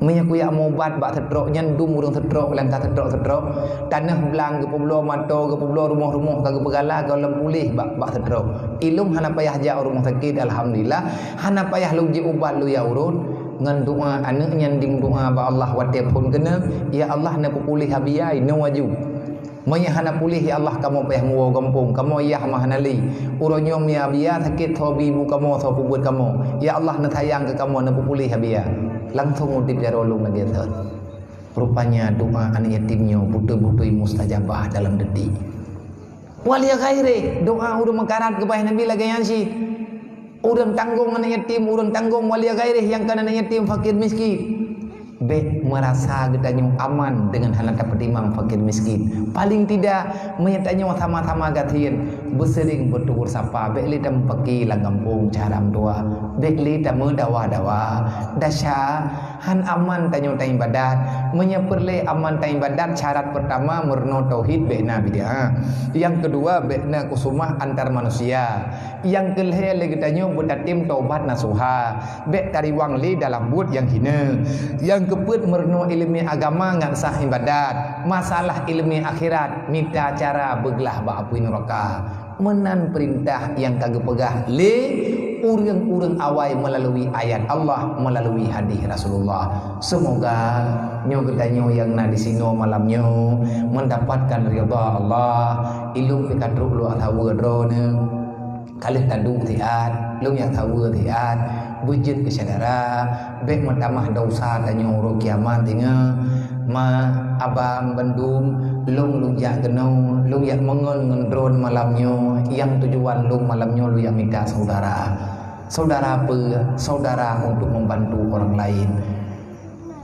Meunyoe kuyak mubat bak stroke nyan dum ureuëng stroke lam ka stroke-stroke, tanoh blang geupeubloe, mato geupeubloe, rumoh-rumoh ka geupeugala gohlom puléh bak, bak stroke. Ilôn hana payah jak u rumoh sakét, alhamdulillah. Hana payah lôn jiubat lôn ya urot. Ngon doa aneuk nyan dimeudoa bak Allah watée phon keunoe, "Ya Allah, neupeupuléh Abiya, inoe aju." Meunyoe hana puléh, ya Allah, kamoe payah muwoe gampông, kamoe yah mah hana lé. Uroe nyoe meunyoe Abiya sakét, soe bi ibu kamoe, soe peubuet kamoe. Ya Allah, neusayang keu kamoe, neupeupuléh Abiya. Langsong udeb jaroe lôn lagée thon. Rupanya doa aneuk yatim nyoe beutôi-beutôi mustajabah dalam detik. Wali ghairih, doa ureuëng meukarat geubaih Nabi lagée nyan cit. Ureuëng tanggong aneuk yatim, ureuëng tanggong wali ghairih nyang kon aneuk yatim fakir miskin. Bék meurasa geutanyoe aman deungon hana tapeutimang fakir miskin. Paling tidak, meunyoe tanyoe sama-sama gasien, beuseuring beutegur sapa, bék lé tameupaki lam gampông cara meutuah, bék lé tameudawa-dawa. Dasya, han aman tanyoe taibadat. Meunyoe peureulée aman taibadat, syarat peurtama meurunoe tauhid, bék na bid'ah. Nyang keudua, bék na khusumah antar manusia. Nyang keulhée lé geutanyoe beutatem taubat nasuha, bék tariwang lé dalam buet nyang hina. Nyang keupeuet meurunoe iéleumé agama ngon sah ibadat. Masalah iéleumé akhirat, mita cara beuglah bak apui nuraka. Meunan peurintah nyang ka geupeugah lé ureuëng-ureuëng awai meulalu ayat Allah, meulalu hadis Rasulullah. Seumoga nyoe geutanyoe nyang na disinoe malam nyoe meundapatkan ridha Allah. Ilôn pih ka trok luwah saweue droeneuh. Ka lheueh taduek siat, lôn jak saweue siat, beujeuet keu syedara, bék meutamah desya tanyoe uroe kiamat singoh. Ma abang bandum, lôn lôn jak keunoe, lôn jak meungon ngon droeneuh malam nyoe, nyang tujuan lôn malam nyoe lôn jak mita saudara. Saudara peue? Saudara untuk membantu orang lain.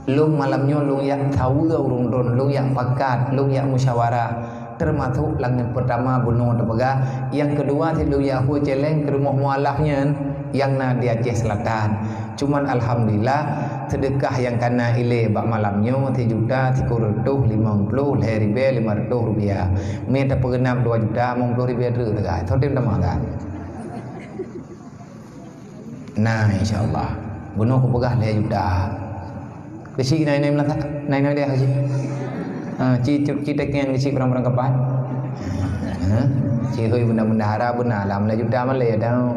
Lôn malam nyoe lôn jak saweue ureuëng droeneuh, lôn jak pakat, lôn jak musyawarah. Teumasok nyang peurtama bunoe teupeugah, nyang keudua cit lôn jak hue céléng keu rumoh mualaf nyan nyang na di Aceh Selatan. Cuman alhamdulillah, seudeukah nyang ka na ilée bak malam nyoe sijuta sikureueng reutôh limong ploh lhée ribée lima reutôh rupiah. Mé tapeugeunap dua juta limong ploh ribée treuk teuka. Soe tem tamah kan? Nah, insya Allah. Bunoe kupeugah lhée juta. Keuchik na inong meulasak, na inong dia keuchik. Ha, ci, ci, ci tekeng keuchik barang-barang kapai. Ha, ci hui benda-benda hara beuna lam lhée juta malée tau.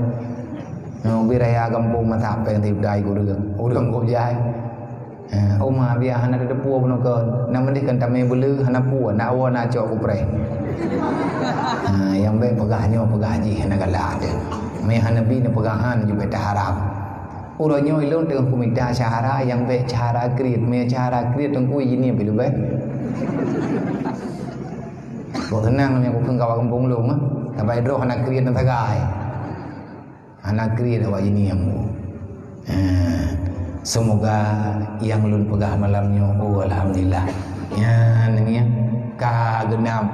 Ha, ubi raya gampông masak péng sijuta ikeu ureuëng. Ureuëng kok jai. Ha, uma biah hana teuteupue bunoe kon. Na meudeh kan tamé beuleu hana pue, na awoe na cok kupreh. Ha, nyang bék peugah nyoe peugah jih hana galak teuh. Mé hana bi neupeugah han jubé taharab. Uroe nyoe ilôn teungoh kumita syahara nyang bék syahara kriet, mé syahara kriet teungku jih ni pih leubeh. Kok seunang nyang kukheun kawan gampông lôn, ah. Tabai droe hana kriet na sagai. Hana kriet awak jih ni nyang bu. Ha, seumoga nyang lôn peugah malam nyoe, oh, alhamdulillah. Nyan, nyan, ka geunap.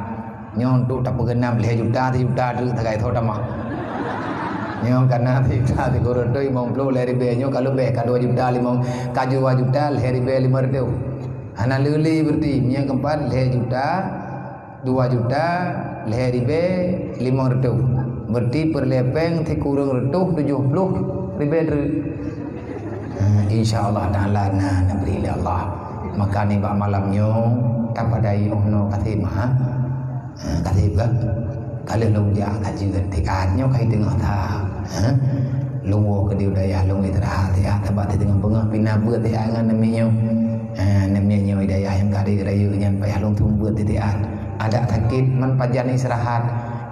Nyoe untuk tapeugeunap lhée juta, sijuta treuk sagai tho tamah. Nyoe kana sijuta sikureueng reutôh limong ploh lhée ribée nyoe ka leubeh, ka dua juta limong, ka dua juta lhée ribée limong reutôh. Hana lé-lé berarti, nyang keumpat lhée juta, dua juta, lhée ribée limong reutôh. Berarti peureulée péng sikureueng reutôh tujoh ploh ribée treuk. Ha, insya Allah Taala na neubri lé Allah. Maka nibak malam nyoe tapadai óh noe kaseb meuha. Ha, kaseb kan? Ka lheueh lôn jak ka jeuet siat nyoe ka teungoh that. Ha? Lôn woe keudeh u dayah lôn istirahat siat, sabab teungoh beungoh pih na beuet siat ngon neumie nyoe. Ha, neumie nyoe dayah nyang ka rayeuk-rayeuk nyan payah lôn seumeubeuet siat. Adak sakét man pajan istirahat.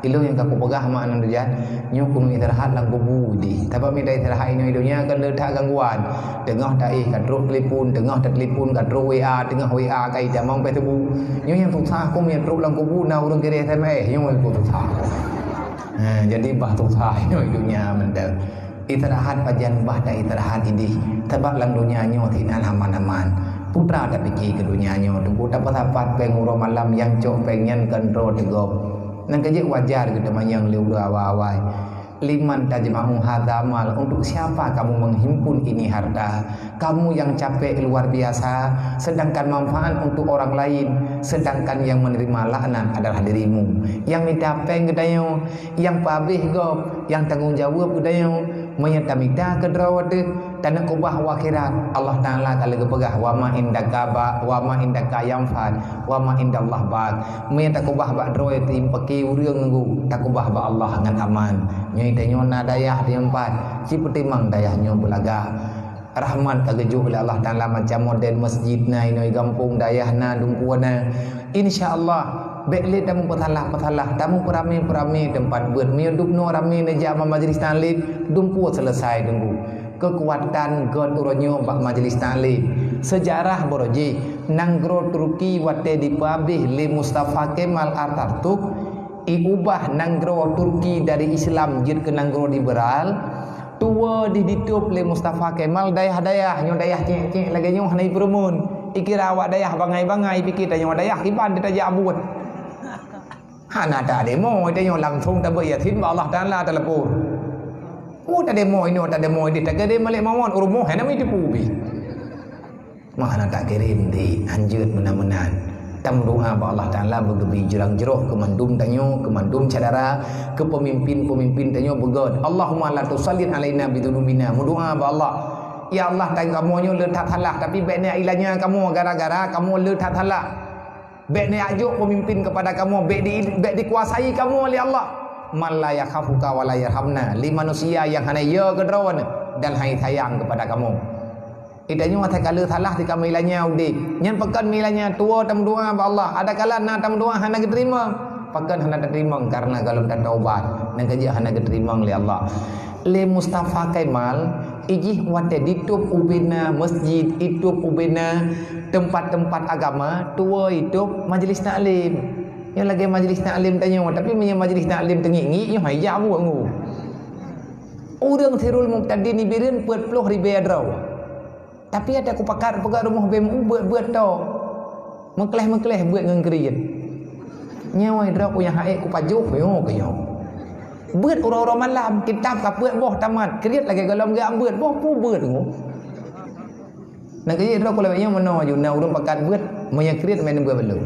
Ilôn nyang ka kupeugah ma aneuk dujat, nyoe keuneuk istirahat lam kubu jih. Sabab mita istirahat inoe donya kan le that gangguan. Teungoh taéh ka trok telepon, teungoh tatelepon ka trok W A, teungoh W A ka itamong Facebook. Nyoe nyang susah kong nyang trok lam kubu na ureuëng kirém S M S, nyoe nyang susah. Ha, jadi bah susah nyoe donya mantong. Istirahat pajan bah ta istirahat idih, sabab lam donya nyoe sinan aman-aman. Putra tapike keu donya nyoe, teungku tapeusapat péng uroe malam nyang cok péng nyan keudroe teugom. Nyang keujeuet wajar geuteumanyong lé ureuëng awai-awai. Liman tajma'u hadza mal, untuk siapa kamu menghimpun ini harta? Kamu yang capek luar biasa, sedangkan manfaat untuk orang lain, sedangkan yang menerima laknat adalah dirimu. Yang mita péng geutanyoe, yang peuhabéh gob, yang tanggong jaweueb geutanyoe, meunyoe tamita keudroe watée, taneuk keubah u akhirat. Allah Taala ka lheueh geupeugah, "Wa ma indaka ba, wa ma indaka yanfad, wa ma indallah baq." Meunyoe takeubah bak droe teuimpake ureuëng nunggu, takeubah bak Allah ngon aman. Nyoe tanyoe na dayah teumpat, cipeutimang dayah nyoe beulagak. Rahmat ka geujok lé Allah Taala macam model masjid na inoe gampông dayah na dumpeue na. Insya Allah, bék lé tameupeusalah-peusalah, tameupeuramé-peuramé teumpat beuet. Meunyoe dubnoe ramé neujak ma majlis taklim, dumpeue seuleusai teungku. Keukuatan göt uroe nyoe bak majelis taklim. Seujarah baroe jih, nanggroe Turki watée jipeuabéh lé Mustafa Kemal Atatürk, iubah nanggroe Turki dari Islam jeuet keu nanggroe liberal, tuwoe dih jitôb lé Mustafa Kemal dayah-dayah, nyoe dayah cék-cék lagée nyoe hana jipeureumeun. Ikira awak dayah bangai-bangai, pike tanyoe dayah kiban di tajak buet. Hana tademo, tanyoe langsong tabeuet yasin bak Allah Taala teuleupon. Oh, tademo inoe, tademo ideh, tagade malek mawon, urumoh hana meuteupeu bih. Mah hana takirém di hanjeuet meunan-meunan. Tameudoa bak Allah Taala beugeubi jurang jroh keu mandum tanyoe, keu mandum syedara, keu peumimpin-peumimpin tanyoe beugöt. Allahumma la tusallit alaina bidzunubina. Meudoa bak Allah. Ya Allah, tanyoe kamoe nyoe le that salah, tapi bék neuilanya kamoe gara-gara kamoe le that salah. Bék neuyak jok peumimpin keupada kamoe, bék di, bék dikuasai kamoe lé Allah. Man la yakhafuka wa la yarhamna, lé manusia nyang hana yo keu droeneuh dan hana sayang keupada kamoe. Di tanyoe asai ka le salah di kamoe ilanya udeb. Nyan pakon meuilanya tuwoe tameudoa bak Allah. Adakala na tameudoa hana geuteurimong. Pakon hana teurimong? Karena gohlom tataubat, nyang keujeuet hana geuteurimong lé Allah. Lé Mustafa Kemal, ijih watée ditôb ubena masjid, itôb ubena teumpat-teumpat agama, tuwoe itôb majelis taklim. Nyoe lagée majelis taklim tanyoe, tapi meunyoe majelis taklim teungiek-ngiek, nyoe hai jak buet ngu. Ureuëng Sirul Mubtadin Ibireuen peuet ploh ribée droe. Tapi ata kupakat peugah rumoh B M U beuet-beuet to. Meukleh-meukleh beuet ngon kriet. Nyoe droe ku nyang haék kupajoh nyoe keu nyoe. Beuet uroe-uroe malam, kitab ka peuet boh tamat, kriet lagée gohlom geuambeuet, boh peue beuet nyoe. Nyang keujeuet droe ku lawét nyoe meunoe aju, na ureuëng pakat beuet, meunyoe kriet meunan beuet balum.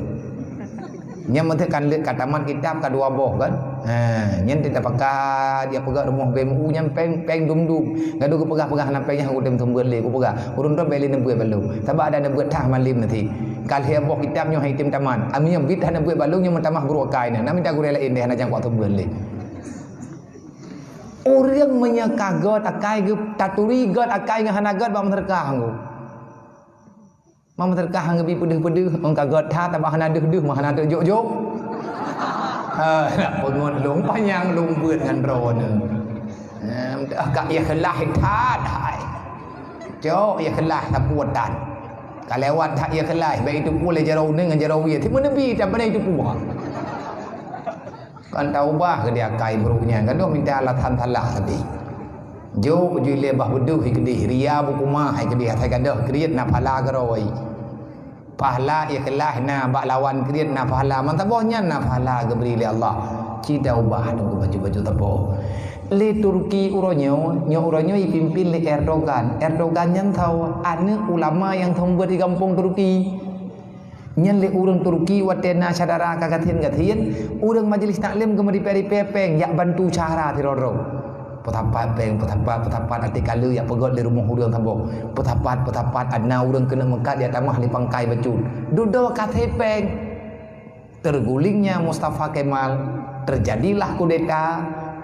Nyan meuteuk kan leuet ka tamat kitab ka dua boh kan. Ha, nyan teuka pakat jak peugah rumoh B M U nyan péng, péng dum-dum. Gadoh geupeugah-peugah hana péng nyan udeb seumeubeuet lé, kupeugah. Ureuëng droe bék lé neubeuet balum. Sabab ada neubeuet that malim nanti. Ka lhée boh kitab nyoe hai tem tamat. Ami nyan bit hana beuet balum nyoe meutamah guru akai nyan. Na mita gurée laén deh hana nyang kuat seumeubeuet lé. Ureuëng meunyoe ka göt akai geutaturi göt akai ngon hana göt bak meuseudeukah nggu. Mam teuka hang geubi peudeuh-peudeuh, ôn ka göt that, tabah hana deuh-deuh, mah hana teujok-jok. Ha, nak peungon lôn panyang lôn beuet ngon droeneuh. Em, ka ikhlas that hai. Cok ikhlas sapeue tan. Ka lewat that ikhlas, baik itu pulai jaroe uneuen ngon jaroe wie. Timun neubi, tak pandai itu puah. Kan taubah keu dia akai brok nyan, gadoh mita alasan salah tadi. Jok jui lé bah beudôh hai keudeh, ria bukuma hai keudeh, asai gadoh kriet na pahala keuroi. Pahala ikhlas na bak lawan kriet na pahala, mantap boh nyan na pahala geubri lé Allah. Ci taubah teungku baju-baju teupo. Lé Turki uroe nyoe, nyoe uroe nyoe ipimpin lé Erdogan. Erdogan nyan tho aneuk ulama nyang seumeubeuet di gampông Turki. Nyan lé ureuëng Turki watée na syedara ka gasien-gasien, ureuëng majelis taklim geumeuripée-ripée péng jak bantu syedara sidroe-droe. Peusapat péng, peusapat, peusapat, até ka lheueh jak peugöt lé rumoh ureuëng saboh. Peusapat, peusapat, na ureuëng keuneuk meukat jak tamah lé pangkai bacut. Dudoe ka até péng. Tergulingnya Mustafa Kemal, terjadilah kudeta,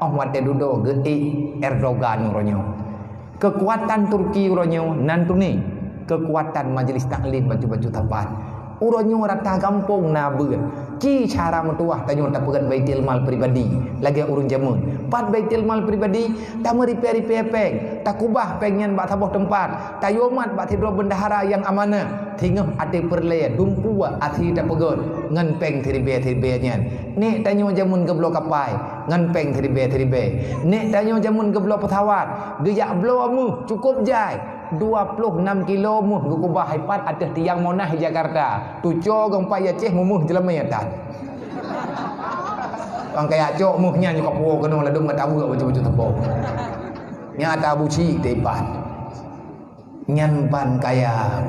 óh watée dudoe geuék Erdogan uroe nyoe. Keukuatan Turki uroe nyoe nan tuni keukuatan majelis taklim baju-baju tapat. Uroe nyoe rata gampông na beuet. Ci cara meutuwah tanyoe tapeugét baitul mal pribadi lagée ureuëng jameun. Pat baitul mal pribadi, tameuripée-ripée péng, takubah péng nyan bak saboh teumpat, tayue mat bak sidroe bendahara nyang amanah. Singoh até peureulée dumpeue até tapeugét ngon péng siribée-siribée nyan. Nék tanyoe jameun geubloe kapai ngon péng siribée-siribée. Nék tanyoe jameun geubloe peusawat, geujak bloe méuh cukôp jai, dua ploh nam kilo méuh geukubah ipat ateueh tiang Monas di Jakarta. Tuco geumpay Aceh meumeuh jeulamé tan. Bang kaya cok méuh nyan nyoe kapuwoe keunoe ladôm gata buet bacut-bacut teupo. Nyan ata buci teuipat. Nyan ban kaya.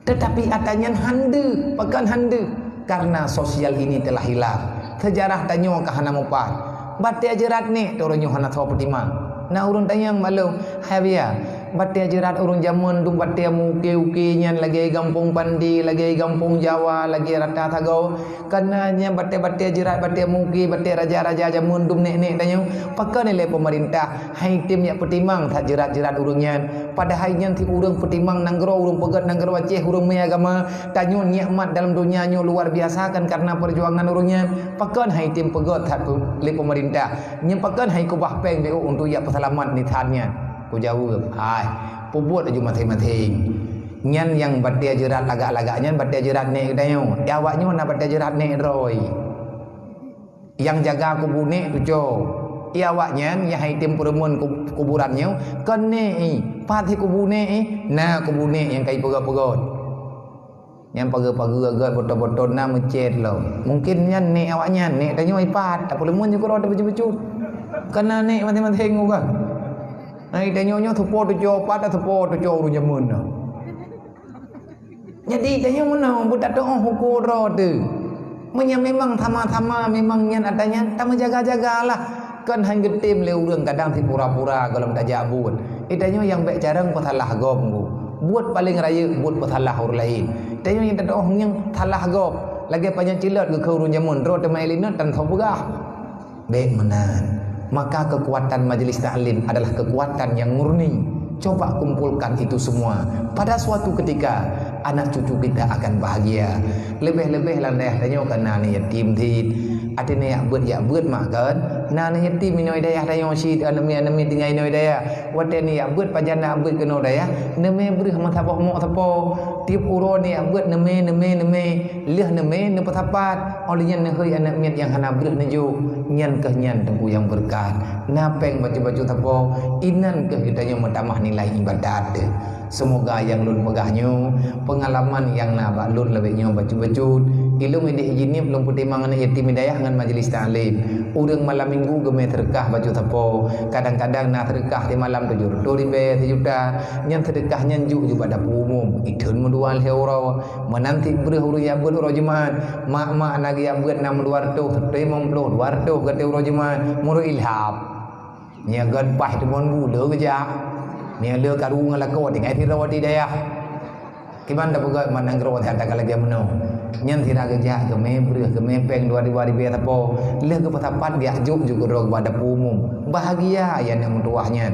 Tetapi ata nyan han deuh, pakon han deuh? Karena sosial ini telah hilang. Seujarah tanyoe ka hana mupat. Batée jeurat nék teuh uroe nyoe hana soe peutimang. Na ureuëng tanyong bak lôn, "Hai Buya, batée jeurat ureuëng jameun dum batée meuuke-uke nyan lagée gampông Pande, lagée gampông Jawa, lagée rata sagoe?" Kana nyan batée-batée jeurat, batée meuuke, batée raja-raja jameun dum nék-nék tanyoe. Pakon ilée peumeurintah hai tem jak peutimang that jeurat-jeurat ureuëng nyan? Padahai nyan sit ureuëng peutimang nanggroe, ureuëng peugét nanggroe Aceh, ureuëng meuagama. Tanyoe nikmat dalam donya nyoe luar biasa kan karena peujuangan ureuëng nyan. Pakon hai tem peugét that lé peumeurintah? Nyan pakon hai kubah péng B O untuk jak peuseulamat nisan nyan? Kujaweueb, "Hai, peubuet laju maséng-maséng. Nyan nyang batée jeurat lagak-lagak nyan batée jeurat nèk geutanyoe. Di awak nyoe na batée jeurat nèk droe. Nyang jaga kubu nèk tucoe. Di awak nyan nyang hai tem peureumeun kub-, kuburan nyoe kon nèk i. Pat hi kubu nèk i, na kubu nèk nyang kai peugöt-peugöt." Nyang pageue-pageue agak botol-botol na meucet lom. Mungkin nyan nèk awak nyan, nèk tanyoe ipat, tapi leumon jih keudroe teubacut-bacut. Kana nèk maséng-maséng uga. Nah, tanyoe nyoe seupôt tucoe pat, seupôt tucoe ureueng jameun na. Jadi, tanyoe meunan beutatu'oh huköm droe teuh. Meunyoe memang sama-sama, memang nyan ata nyan, tameujaga-jagalah. Kon han geutem lé ureueng kadang sipura-pura gohlom tajak buet. Itanyoe nyang bèk carông peusalah gob ngu. Buet paleng rayeuk buet peusalah ureueng laén. Itanyoe nyang teutoh nyang salah gob. Lagèe panyang cilot geukheun ureueng jameun, droe teuma ilinot tan soe peugah. Bèk meunan. Maka kekuatan majelis taklim adalah kekuatan yang murni. Coba kumpulkan itu semua. Pada suatu ketika, anak cucu kita akan bahagia. Leubeh-leubeh lam dayah tanyoe ka na aneuk yatim cit. Até neujak beuet, jak beuet mak kan. Na aneuk yatim inoe dayah tanyoe cit, aneuk miet, aneuk miet tinggai inoe dayah. Watèe neujak beuet pajan neujak beuet keunoe dayah, neumè breuh meusaboh mok sapo. Tiep uroe neujak beuet neumè, neumè, neumè. Lheueh neumè neupeusapat. Óh lheueh nyan neuhôi aneuk miet nyang hana breuh neujok. Nyan keuh nyan teungku nyang beureukat. Na pèng bacut-bacut sapo, inan keuh geutanyoe meutamah nilai ibadat. Seumoga nyang lôn peugah nyoe, peungalaman nyang na bak lôn leubeh nyoe bacut-bacut. Ilôn idéh jinieub lôn peutimang aneuk yatim hidayah ngon majelis taklim. Ureueng malam minggu geumè seudeukah bacut sapo. Kadang-kadang na seudeukah di malam tujoh reutôh ribèe, seujuta. Nyan seudeukah nyan jok ju bak dapu umum. Itheun meudua lhèe uroe. Meunan cit breuh ureueng jak beuet uroe Jumat. Mak-mak na geujak beuet na meudua reutôh, reutôh limong ploh, dua reutôh geutanyoe uroe Jumat. Meureuh ilham. Nyan gét paih teumon gula geujak. Nyan le karu ngon lakoe tinggai sidroe di dayah. Kiban tapeugah mak nanggroe that ka lagèe meunoe. Nyan sira geujak geumè breuh, geumè pèng dua ribèe sapo. Lheueh geupeusapat geujak jok ju keudroe bak dapu umum. Bahagia ya aneuk meutuwah nyan.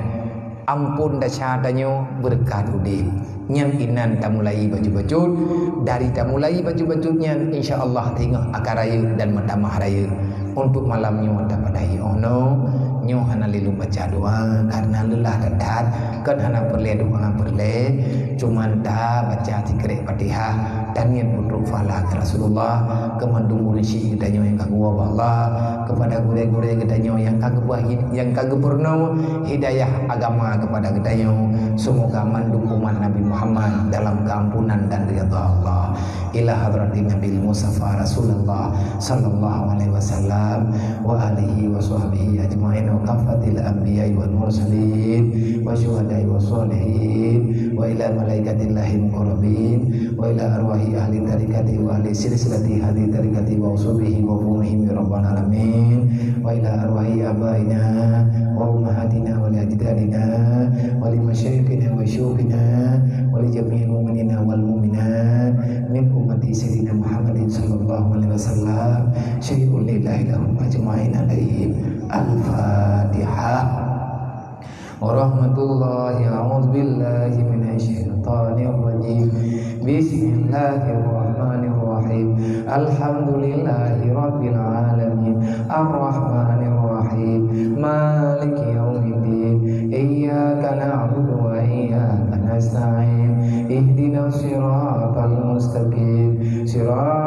Amphon desya tanyoe beureukat udép. Nyan inan tamulai bacut-bacut. Dari tamulai bacut-bacut nyan, insya Allah teungoh akan rayeuk dan meutamah rayeuk. Untuk malam nyoe tapadai 'oh noe, nyoe hana lé lôn baca doa karena leulah that-that, kon hana peureulèe doa peureulèe, cuman tabaca sikrek Fatihah, taniet peutrok pahala keu Rasulullah, keu mandum ureueng syik geutanyoe nyang ka geuwoe bak Allah, kepada gurèe-gurèe geutanyoe nyang ka geuba-, nyang ka geupeurunoe hidayah agama kepada geutanyoe. Semoga mandum umat Nabi Muhammad dalam keampunan dan ridha Allah. Ila hadratin Nabil Mustafa Rasulullah sallallahu alaihi wasallam wa alihi wa sahbihi ajma'in wa kaffatil anbiya'i wal mursalin wa syuhada'i wa shalihin wa ila malaikatillahi muqarrabin wa ila arwahi ahli tarikati wa ahli silsilati hadhi tarikati wa usulihi wa furu'ihim ya rabbal alamin wa ila arwahi abaina wa ummahatina wa li ajdadina wa li masyayikhina wa syuyukhina wa li jami'il mu'minina wal mu'minat min ummati sayyidina Muhammadin sallallahu alaihi wasallam syai'un lillahi lahum ajma'in alaihim. Al-Fatihah. Warahmatullahi, a'udzu billahi minasy syaithanir rajim. Bismillahirrahmanirrahim. Alhamdulillahi rabbil alamin. Arrahmanirrahim. Maliki yaumiddin. Iyyaka na'budu wa iyyaka nasta'in. Ihdinas siratal mustaqim. Siratal